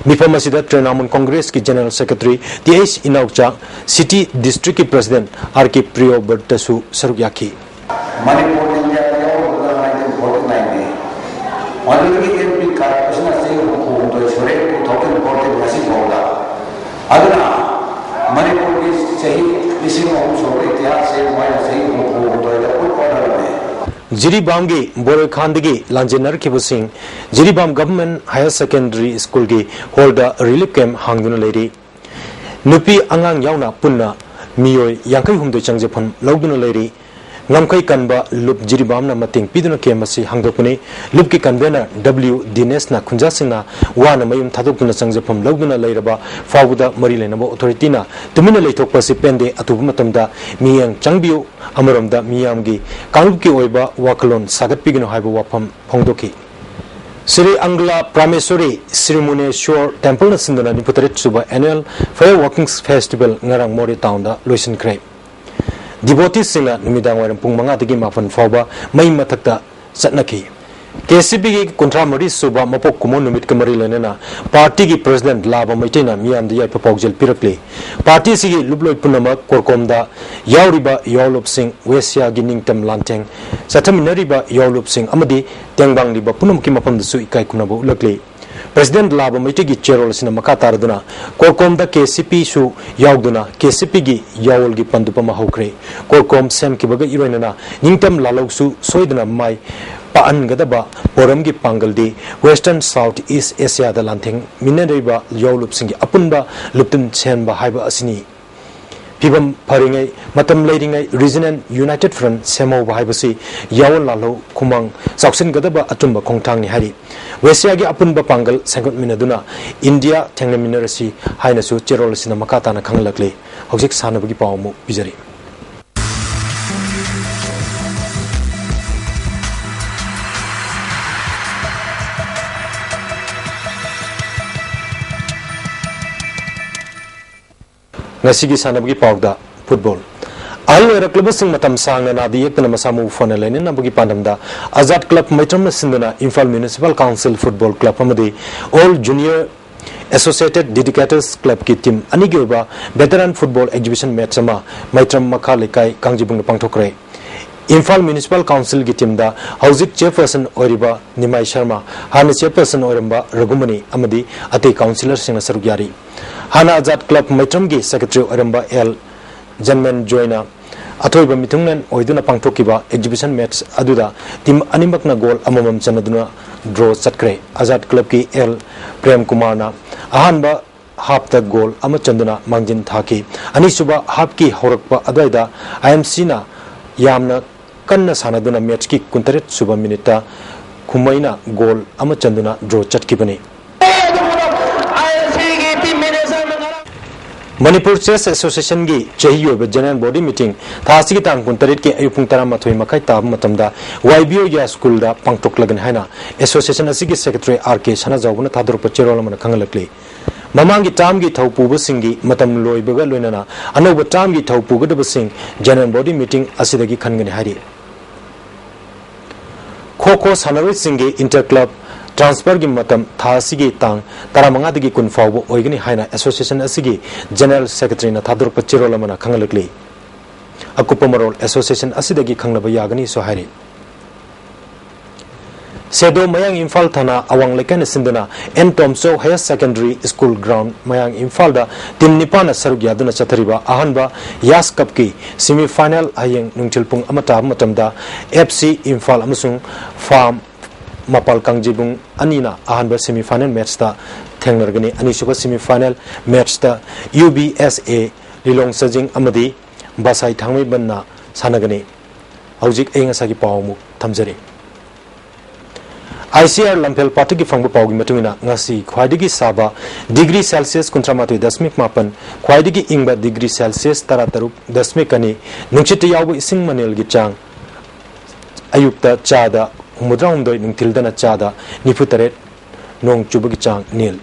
ꯃꯤꯐꯝ ꯑꯁꯤꯗ ꯇ꯭ꯔꯤꯅꯥꯃꯨꯜ ꯀꯣꯡꯒ꯭ꯔꯦꯁꯀꯤ general secretary T H Inaocha, city ꯗꯤꯁꯇ꯭ꯔꯤꯛꯀꯤ ꯄ꯭ꯔꯦꯁꯤꯗꯦꯟꯠ ꯑꯥꯔ ꯀꯦ ꯄ꯭ꯔꯤꯌꯣꯕ꯭ꯔꯇꯁꯨ ꯁꯔꯨꯛ ꯌꯥꯈꯤ꯫ ꯃꯅꯤꯄꯨꯔ ꯏꯟꯗꯤꯌꯥꯗ ꯌꯥꯎꯔꯨꯕꯗ nineteen forty nine ꯅꯤ꯫ ꯃꯗꯨꯗꯒꯤ ꯑꯦꯝ ꯄꯤ ꯀꯥꯔꯛꯄꯁꯤꯅ ꯆꯍꯤ ꯍꯨꯝꯐꯨ ꯍꯨꯝꯗꯣꯏ ꯁꯨꯔꯦ, two thousand fourteen ꯉꯁꯤ ꯐꯥꯎꯗ꯫ ꯑꯗꯨꯅ ꯃꯅꯤꯄꯨꯔꯒꯤ ꯆꯍꯤ ꯂꯤꯁꯤꯡ ꯑꯍꯨꯝ ꯁꯨꯔꯕ ꯏꯇꯤꯍꯥꯁꯁꯦ ꯃꯣꯏꯅ ꯆꯍꯤ ꯍꯨꯝꯐꯨ ꯍꯨꯝꯗꯣꯏꯗ ꯎꯠꯄ ꯉꯝꯃꯦ꯫ ꯖꯤꯔꯤꯕꯥꯝꯒꯤ ꯕꯣꯔꯣꯏꯈꯥꯟꯗꯒꯤ ꯂꯥꯟꯖꯦꯟꯅꯔꯛꯈꯤꯕꯁꯤꯡ ꯖꯤꯔꯤꯕꯥꯝ ꯒꯚꯔꯟꯃꯦꯟꯠ ꯍꯥꯌꯔ ꯁꯦꯀꯦꯟꯗꯔꯤ ꯁ꯭ꯀꯨꯜꯒꯤ ꯍꯣꯜꯗ ꯔꯤꯂꯤꯐ ꯀꯦꯝꯞ ꯍꯥꯡꯗꯨꯅ ꯂꯩꯔꯤ꯫ ꯅꯨꯄꯤ ꯑꯉꯥꯡ ꯌꯥꯎꯅ ꯄꯨꯟꯅ ꯃꯤꯑꯣꯏ ꯌꯥꯡꯈꯩ ꯍꯨꯝꯗꯣꯏ ꯆꯪꯖꯐꯝ ꯂꯧꯗꯨꯅ ꯂꯩꯔꯤ꯫ ꯉꯝꯈꯩ ꯀꯟꯕ ꯂꯨꯞ ꯖꯤꯔꯤꯕꯥꯝꯅ ꯃꯇꯦꯡ ꯄꯤꯗꯨꯅ ꯀꯦꯝꯞ ꯑꯁꯤ ꯍꯥꯡꯗꯣꯛꯄꯅꯤ꯫ ꯂꯨꯞꯀꯤ ꯀꯟꯚꯦꯅꯔ ꯗꯕ꯭ꯂꯤꯎ ꯗꯤꯅꯦꯁꯅ ꯈꯨꯟꯖꯥꯁꯤꯡꯅ ꯋꯥꯅ ꯃꯌꯨꯝ ꯊꯥꯗꯣꯛꯇꯨꯅ ꯆꯪꯖꯐꯝ ꯂꯧꯗꯨꯅ ꯂꯩꯔꯕ ꯐꯥꯎꯕꯗ ꯃꯔꯤ ꯂꯩꯅꯕ ꯑꯣꯊꯣꯔꯤꯇꯤꯅ ꯇꯨꯃꯤꯟꯅ ꯂꯩꯊꯣꯛꯄ ꯑꯁꯤ ꯄꯦꯟꯗꯦ꯫ ꯑꯊꯨꯕ ꯃꯇꯝꯗ ꯃꯤꯠꯌꯦꯡ ꯆꯪꯕꯤꯌꯨ꯫ ꯑꯃꯔꯣꯝꯗ ꯃꯤꯌꯥꯝꯒꯤ ꯀꯥꯡꯂꯨꯞꯀꯤ ꯑꯣꯏꯕ ꯋꯥꯈꯜꯂꯣꯟ ꯁꯥꯒꯠꯄꯤꯒꯅꯨ ꯍꯥꯏꯕ ꯋꯥꯐꯝ ꯐꯣꯡꯗꯣꯛꯈꯤ꯫ ꯁ꯭ꯔꯤ ꯑꯪꯒꯂꯥ ꯄ꯭ꯔꯥꯃꯦꯁ꯭ꯋꯔꯤ ꯁ꯭ꯔꯤ ꯃꯨꯅꯦꯁ꯭ꯋꯔ ꯇꯦꯝꯄꯜꯅ ꯁꯤꯟꯗꯨꯅ ꯅꯤꯐꯨ ꯇꯔꯦꯠ ꯁꯨꯕ Annual Fire Works Festival ꯉꯔꯥꯡ ꯃꯣꯔꯦ ꯇꯥꯎꯟꯗ ꯂꯣꯏꯁꯤꯟꯈ꯭ꯔꯦ꯫ ꯗꯤꯚꯣꯇꯤꯁꯁꯤꯡꯅ ꯅꯨꯃꯤꯗꯥꯡ ꯋꯥꯏꯔꯝ ꯄꯨꯡ ꯃꯉꯥꯗꯒꯤ ꯃꯥꯄꯟ ꯐꯥꯎꯕ ꯃꯩ ꯃꯊꯛꯇ ꯆꯠꯅꯈꯤ꯫ ꯀꯦ ꯁꯤ ꯄꯤꯒꯤ ꯀꯨꯟꯊ꯭ꯔꯥ ꯃꯔꯤ ꯁꯨꯕ ꯃꯄꯣꯛ ꯀꯨꯝꯑꯣꯟ ꯅꯨꯃꯤꯠꯀ ꯃꯔꯤ ꯂꯩꯅꯅ ꯄꯥꯔꯇꯤꯒꯤ ꯄ꯭ꯔꯁꯤꯗꯦꯟꯠ ꯂꯥꯕ ꯃꯩꯇꯩꯅ ꯃꯤꯌꯥꯝꯗ ꯌꯥꯏꯐ ꯄꯥꯎꯖꯦꯜ ꯄꯤꯔꯛꯂꯤ꯫ ꯄꯥꯔꯇꯤ ꯑꯁꯤꯒꯤ ꯂꯨꯞꯂꯣꯏ ꯄꯨꯝꯅꯃꯛ ꯀꯣꯔꯀꯣꯝꯗ ꯌꯥꯎꯔꯤꯕ ꯌꯥꯎꯂꯨꯞꯁꯤꯡ, ꯋꯦꯁꯤꯌꯥꯒꯤ ꯅꯤꯡꯇꯝ ꯂꯥꯟꯊꯦꯡ ꯆꯠꯊꯃꯤꯟꯅꯔꯤꯕ ꯌꯥꯎꯂꯨꯞꯁꯤꯡ ꯑꯃꯗꯤ ꯇꯦꯡꯕꯥꯡꯂꯤꯕ ꯄꯨꯝꯅꯃꯛꯀꯤ ꯃꯐꯝꯗꯁꯨ ꯏꯀꯥꯏ ꯈꯨꯝꯅꯕ ꯎꯠꯂꯛꯂꯤ꯫ ꯄ꯭ꯔꯁꯤꯗꯦꯟꯠ ꯂꯥꯕ ꯃꯩꯇꯩꯒꯤ ꯆꯦꯔꯣꯜ ꯑꯁꯤꯅ ꯃꯈꯥ ꯇꯥꯔꯗꯨꯅ ꯀꯣꯔꯀꯣꯝꯗ ꯀꯦ ꯁꯤ ꯄꯤꯁꯨ ꯌꯥꯎꯗꯨꯅ ꯀꯦ ꯁꯤ ꯄꯤꯒꯤ ꯌꯥꯑꯣꯜꯒꯤ ꯄꯟꯗꯨꯞ ꯑꯃ ꯍꯧꯈ꯭ꯔꯦ꯫ ꯀꯣꯔꯀꯣꯝ ꯁꯦꯝꯈꯤꯕꯒ ꯏꯔꯣꯏꯅꯅ ꯅꯤꯡꯇꯝ ꯂꯥꯜꯍꯧꯁꯨ ꯁꯣꯏꯗꯅ ꯃꯥꯏ ꯄꯥꯛꯍꯟꯒꯗꯕ ꯄꯣꯔꯝꯒꯤ ꯄꯥꯡꯒꯜꯗꯤ Western South East Asiaꯗ ꯂꯥꯟꯊꯦꯡꯃꯤꯟꯅꯔꯤꯕ ꯌꯥꯎꯂꯨꯞꯁꯤꯡꯒꯤ ꯑꯄꯨꯟꯕ ꯂꯨꯞꯇꯨꯝ ꯁꯦꯝꯕ ꯍꯥꯏꯕ ꯑꯁꯤꯅꯤ꯫ ꯐꯤꯕꯝ ꯐꯔꯤꯉꯩ, ꯃꯇꯝ ꯂꯩꯔꯤꯉꯩ Regional United Front ꯁꯦꯝꯍꯧꯕ ꯍꯥꯏꯕꯁꯤ ꯌꯥꯑꯣꯟ ꯂꯥꯜꯍꯧ ꯈꯨꯃꯥꯡ ꯆꯥꯎꯁꯤꯟꯒꯗꯕ ꯑꯆꯨꯝꯕ ꯈꯣꯡꯊꯥꯡꯅꯤ ꯍꯥꯏꯔꯤ꯫ ꯋꯦꯁꯤꯌꯥꯒꯤ ꯑꯄꯨꯟꯕ ꯄꯥꯡꯒꯜ ꯁꯦꯝꯒꯠꯃꯤꯟꯅꯗꯨꯅ ꯏꯟꯗꯤꯌꯥ ꯊꯦꯡꯅꯃꯤꯟꯅꯔꯁꯤ ꯍꯥꯏꯅꯁꯨ ꯆꯦꯔꯣꯜ ꯑꯁꯤꯅ ꯃꯈꯥ ꯇꯥꯅ ꯈꯪꯍꯜꯂꯛꯂꯤ꯫ ꯍꯧꯖꯤꯛ ꯁꯥꯟꯅꯕꯒꯤ ꯄꯥꯎ ꯑꯃꯨꯛ ꯄꯤꯖꯔꯤ꯫ ꯉꯁꯤꯒꯤ ꯁꯥꯟꯅꯕꯒꯤ ꯄꯥꯎꯗ ꯐꯨꯠꯕꯣꯜ꯫ ꯑꯍꯜ ꯑꯣꯏꯔꯛꯂꯕꯁꯤꯡ ꯃꯇꯝ ꯁꯥꯡꯅ ꯅꯥꯗ ꯌꯦꯛꯇꯅ ꯃꯁꯥ ꯃꯎ ꯐꯅ ꯂꯩꯅꯅꯕꯒꯤ ꯄꯥꯟꯗꯝꯗ ꯑꯖꯥꯗ ꯀ꯭ꯂꯕ ꯃꯩꯇ꯭ꯔꯝꯅ ꯁꯤꯟꯗꯨꯅ Imphal municipal council football club ꯑꯃꯗꯤ All Junior Associated Dedicators Clubꯀꯤ ꯇꯤꯝ ꯑꯅꯤꯒꯤ ꯑꯣꯏꯕ ꯚꯦꯇꯔꯥꯟ ꯐꯨꯠꯕꯣꯜ ꯑꯦꯛꯖꯤꯕꯤꯁꯟ ꯃꯦꯠꯆ ꯑꯃ ꯃꯩꯇ꯭ꯔꯝ ꯃꯈꯥ ꯂꯩꯀꯥꯏ ꯀꯥꯡꯖꯤꯕꯨꯡꯗ ꯄꯥꯡꯊꯣꯛꯈ꯭ꯔꯦ꯫ ꯏꯝꯐꯥꯜ ꯃ꯭ꯌꯨꯅꯤꯁꯤꯄꯥꯜ ꯀꯥꯎꯟꯁꯤꯜꯒꯤ ꯇꯤꯝꯗ ꯍꯧꯖꯤꯛ ꯆꯦꯌꯔꯄꯔꯁꯟ ꯑꯣꯏꯔꯤꯕ ꯅꯤꯃꯥꯏ ꯁꯔꯃ, ꯍꯥꯟꯅ ꯆꯦꯌꯔꯄꯔꯁꯟ ꯑꯣꯏꯔꯝꯕ ꯔꯘꯨꯃꯅꯤ ꯑꯃꯗꯤ ꯑꯇꯩ ꯀꯥꯎꯟꯁꯤꯂꯔꯁꯤꯡꯅ ꯁꯔꯨꯛ ꯌꯥꯔꯤ꯫ ꯍꯥꯟꯅ ꯑꯖꯥꯗ ꯀ꯭ꯂꯕ ꯃꯩꯇ꯭ꯔꯝꯒꯤ ꯁꯦꯀ꯭ꯔꯦꯇꯔꯤ ꯑꯣꯏꯔꯝꯕ ꯑꯦꯜ ꯖꯟꯃꯦꯟ ꯖꯣꯏꯅ ꯑꯊꯣꯏꯕ ꯃꯤꯊꯨꯡꯂꯦꯟ ꯑꯣꯏꯗꯨꯅ ꯄꯥꯡꯊꯣꯛꯈꯤꯕ ꯑꯦꯛꯖꯤꯕꯤꯁꯟ ꯃꯦꯠꯆ ꯑꯗꯨꯗ ꯇꯤꯝ ꯑꯅꯤꯃꯛꯅ ꯒꯣꯜ ꯑꯃꯃꯝ ꯆꯟꯅꯗꯨꯅ ꯗ꯭ꯔꯣ ꯆꯠꯈ꯭ꯔꯦ꯫ ꯑꯖꯥꯗ ꯀ꯭ꯂꯕꯀꯤ ꯑꯦꯜ ꯄ꯭ꯔꯦꯝ ꯀꯨꯃꯥꯔꯅ ꯑꯍꯥꯟꯕ ꯍꯥꯞꯇ ꯒꯣꯜ ꯑꯃ ꯆꯟꯗꯨꯅ ꯃꯥꯡꯖꯤꯟ ꯊꯥꯈꯤ꯫ ꯑꯅꯤꯁꯨꯕ ꯍꯥꯞꯀꯤ ꯍꯧꯔꯛꯄ ꯑꯗꯨꯋꯥꯏꯗ ꯑꯥꯏ ꯑꯦꯝ ꯁꯤꯅ ꯌꯥꯝꯅ ꯀꯟꯅ ꯁꯥꯟꯅꯗꯨꯅ ꯃꯦꯠꯆꯀꯤ ꯀꯨꯟꯇꯔꯦꯠ ꯁꯨꯕ ꯃꯤꯅꯤꯠꯇ ꯈꯨꯃꯩꯅ ꯒꯣꯜ ꯑꯃ ꯆꯟꯗꯨꯅ ꯗ꯭ꯔꯣ ꯆꯠꯈꯤꯕꯅꯤ꯫ ꯃꯅꯤꯄꯨꯔ ꯆꯦꯁ ꯑꯦꯁꯣꯁꯤꯌꯦꯁꯟꯒꯤ ꯆꯍꯤꯒꯤ ꯑꯣꯏꯕ ꯖꯦꯅꯔꯦꯜ ꯕꯣꯗꯤ ꯃꯤꯇꯤꯡ ꯊꯥ ꯑꯁꯤꯒꯤ ꯇꯥꯡ ꯀꯨꯟꯇꯔꯦꯠꯀꯤ ꯑꯌꯨꯛ ꯄꯨꯡ ꯇꯔꯥꯃꯥꯊꯣꯏ ꯃꯈꯥꯏ ꯇꯥꯕ ꯃꯇꯝꯗ ꯋꯥꯏ ꯕꯤ ꯑꯣ ꯌꯥ ꯁ꯭ꯀꯨꯜꯗ ꯄꯥꯡꯊꯣꯛꯂꯒꯅꯤ ꯍꯥꯏꯅ ꯑꯦꯁꯣꯁꯤꯌꯦꯁꯟ ꯑꯁꯤꯒꯤ ꯁꯦꯀ꯭ꯔꯦꯇꯔꯤ ꯑꯥꯔ ꯀꯦ ꯁꯅꯥꯖꯥꯎꯕꯅ ꯊꯥꯗꯣꯔꯛꯄ ꯆꯦꯔꯣꯜ ꯑꯃꯅ ꯈꯪꯍꯜꯂꯛꯂꯤ꯫ ꯃꯃꯥꯡꯒꯤ ꯇꯥꯔꯝꯒꯤ ꯊꯧ ꯄꯨꯕꯁꯤꯡꯒꯤ ꯃꯇꯝ ꯂꯣꯏꯕꯒ ꯂꯣꯏꯅꯅ ꯑꯅꯧꯕ ꯇꯥꯔꯝꯒꯤ ꯊꯧ ꯄꯨꯒꯗꯕꯁꯤꯡ ꯖꯦꯅꯔꯦꯜ ꯕꯣꯗꯤ ꯃꯤꯇꯤꯡ ꯑꯁꯤꯗꯒꯤ ꯈꯟꯒꯅꯤ ꯍꯥꯏꯔꯤ꯫ ꯈꯣ ꯈꯣ ꯁꯥꯟꯅꯔꯣꯏꯁꯤꯡꯒꯤ inter club transferꯒꯤ ꯃꯇꯝ ꯊꯥ ꯑꯁꯤꯒꯤ ꯇꯥꯡ ꯇꯔꯥꯃꯉꯥꯗꯒꯤ ꯀꯨꯟ ꯐꯥꯎꯕ ꯑꯣꯏꯒꯅꯤ ꯍꯥꯏꯅ association ꯑꯁꯤꯒꯤ general secretaryꯅ ꯊꯥꯗꯣꯔꯛꯄ ꯆꯦꯔꯣꯜ ꯑꯃꯅ ꯈꯪꯍꯜꯂꯛꯂꯤ꯫ ꯑꯀꯨꯞꯄ ꯃꯔꯣꯜ association ꯑꯁꯤꯗꯒꯤ ꯈꯪꯅꯕ ꯌꯥꯒꯅꯤꯁꯨ ꯍꯥꯏꯔꯤ꯫ ꯁꯦꯗꯣ ꯃꯌꯥꯡ ꯏꯝꯐꯥꯜ ꯊꯥꯅ ꯑꯋꯥꯡ ꯂꯩꯀꯥꯏꯅ ꯁꯤꯟꯗꯨꯅ and ꯇꯣꯝꯆꯧ Higher Secondary School ground ꯃꯌꯥꯡ ꯏꯝꯐꯥꯜꯗ team ꯅꯤꯄꯥꯟꯅ ꯁꯔꯨꯛ ꯌꯥꯗꯨꯅ ꯆꯠꯊꯔꯤꯕ ꯑꯍꯥꯟꯕ ꯌꯥꯁ cupꯀꯤ semi final ꯍꯌꯦꯡ ꯅꯨꯡꯊꯤꯜ ꯄꯨꯡ ꯑꯃ ꯇꯥꯕ ꯃꯇꯝꯗ F C ꯏꯝꯐꯥꯜ ꯑꯃꯁꯨꯡ ꯐꯥꯝ ꯃꯄꯥꯜ ꯀꯥꯡꯖꯩꯕꯨꯡ ꯑꯅꯤꯅ ꯑꯍꯥꯟꯕ semi final matchꯇ ꯊꯦꯡꯅꯔꯒꯅꯤ꯫ ꯑꯅꯤꯁꯨꯕ semi final matchꯇ U B S A ꯂꯤꯂꯣꯡ ꯆꯥꯖꯤꯡ ꯑꯃꯗꯤ ꯕꯁꯥꯏ ꯊꯥꯡꯃꯩꯕꯟꯅ ꯁꯥꯟꯅꯒꯅꯤ꯫ ꯍꯧꯖꯤꯛ ꯑꯏꯪ ꯑꯁꯥꯒꯤ ꯄꯥꯎ ꯑꯃꯨꯛ ꯊꯝꯖꯔꯤ꯫ I C R ꯂꯝꯐꯦꯜ ꯄꯥꯠꯇꯒꯤ ꯐꯪꯕ ꯄꯥꯎꯒꯤ ꯃꯇꯨꯡ ꯏꯟꯅ, ꯉꯁꯤ ꯈ꯭ꯋꯥꯏꯗꯒꯤ ꯁꯥꯕ degree Celsius ꯀꯨꯟꯊ꯭ꯔꯥ ꯃꯥꯊꯣꯏ ꯗꯁꯃꯤꯛ ꯃꯥꯄꯟ, ꯈ꯭ꯋꯥꯏꯗꯒꯤ ꯏꯪꯕ degree Celsius ꯇꯔꯥ ꯇꯔꯨꯛ ꯗꯁꯃꯤꯛ ꯑꯅꯤ, ꯅꯨꯡꯁꯤꯠꯇ ꯌꯥꯎꯕ ꯏꯁꯤꯡ ꯃꯅꯤꯜꯒꯤ ꯆꯥꯡ ꯑꯌꯨꯛꯇ ꯆꯥꯗ ꯍꯨꯝꯐꯨꯇꯔꯥ ꯍꯨꯝꯗꯣꯏ, ꯅꯨꯡꯊꯤꯜꯗꯅ ꯆꯥꯗ ꯅꯤꯐꯨ ꯇꯔꯦꯠ, ꯅꯣꯡ ꯆꯨꯕꯒꯤ ꯆꯥꯡ ꯅꯤꯜ꯫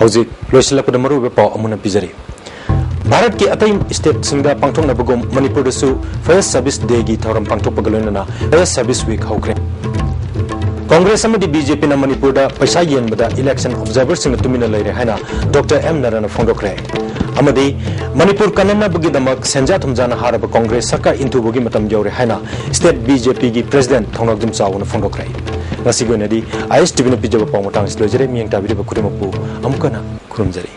ꯍꯧꯖꯤꯛ ꯂꯣꯏꯁꯤꯜꯂꯛꯄꯗ ꯃꯔꯨꯑꯣꯏꯕ ꯄꯥꯎ ꯑꯃꯨꯛ ꯍꯟꯅ ꯄꯤꯖꯔꯤ꯫ ꯚꯥꯔꯠꯀꯤ ꯑꯇꯩ stateꯁꯤꯡꯗ ꯄꯥꯡꯊꯣꯛꯅꯕꯒꯨꯝ ꯃꯅꯤꯄꯨꯔꯗꯁꯨ Fire Service Dayꯒꯤ ꯊꯧꯔꯝ ꯄꯥꯡꯊꯣꯛꯄꯒ ꯂꯣꯏꯅꯅ Fire Service Week ꯍꯧꯈ꯭ꯔꯦ꯫ ꯀꯣꯡꯒ꯭ꯔꯦꯁ ꯑꯃꯗꯤ BJPꯅ ꯃꯅꯤꯄꯨꯔꯗ ꯄꯩꯁꯥ ꯌꯦꯟꯕꯗ election observerꯁꯤꯡꯅ ꯇꯨꯃꯤꯟꯅ ꯂꯩꯔꯦ ꯍꯥꯏꯅ Doctor M ꯅꯔꯥꯅ ꯐꯣꯡꯗꯣꯛꯈ꯭ꯔꯦ꯫ ꯑꯃꯗꯤ ꯃꯅꯤꯄꯨꯔ ꯀꯟꯅꯅꯕꯒꯤꯗꯃꯛ ꯁꯦꯟꯖꯥ ꯊꯨꯝꯖꯥꯅ ꯍꯥꯔꯕ ꯀꯣꯡꯒ꯭ꯔꯦꯁ ꯁꯔꯀꯥꯔ ꯏꯟꯊꯨꯕꯒꯤ ꯃꯇꯝ ꯌꯧꯔꯦ ꯍꯥꯏꯅ state BJPꯒꯤ president ꯊꯧꯅꯥꯎꯖꯝ ꯆꯥꯎꯕꯅ ꯐꯣꯡꯗꯣꯛꯈ꯭ꯔꯦ꯫ ꯉꯁꯤꯒꯤ ꯑꯣꯏꯅꯗꯤ ISTVꯅ ꯄꯤꯖꯕ ꯄꯥꯎ ꯃꯇꯥꯡ ꯑꯁꯤ ꯂꯣꯏꯖꯔꯦ꯫ ꯃꯤꯠꯌꯦꯡ ꯇꯥꯕꯤꯔꯤꯕ ꯈꯨꯗꯤꯡꯃꯛꯄꯨ ꯑꯃꯨꯛ ꯍꯟꯅ ꯈꯨꯔꯨꯝꯖꯔꯤ꯫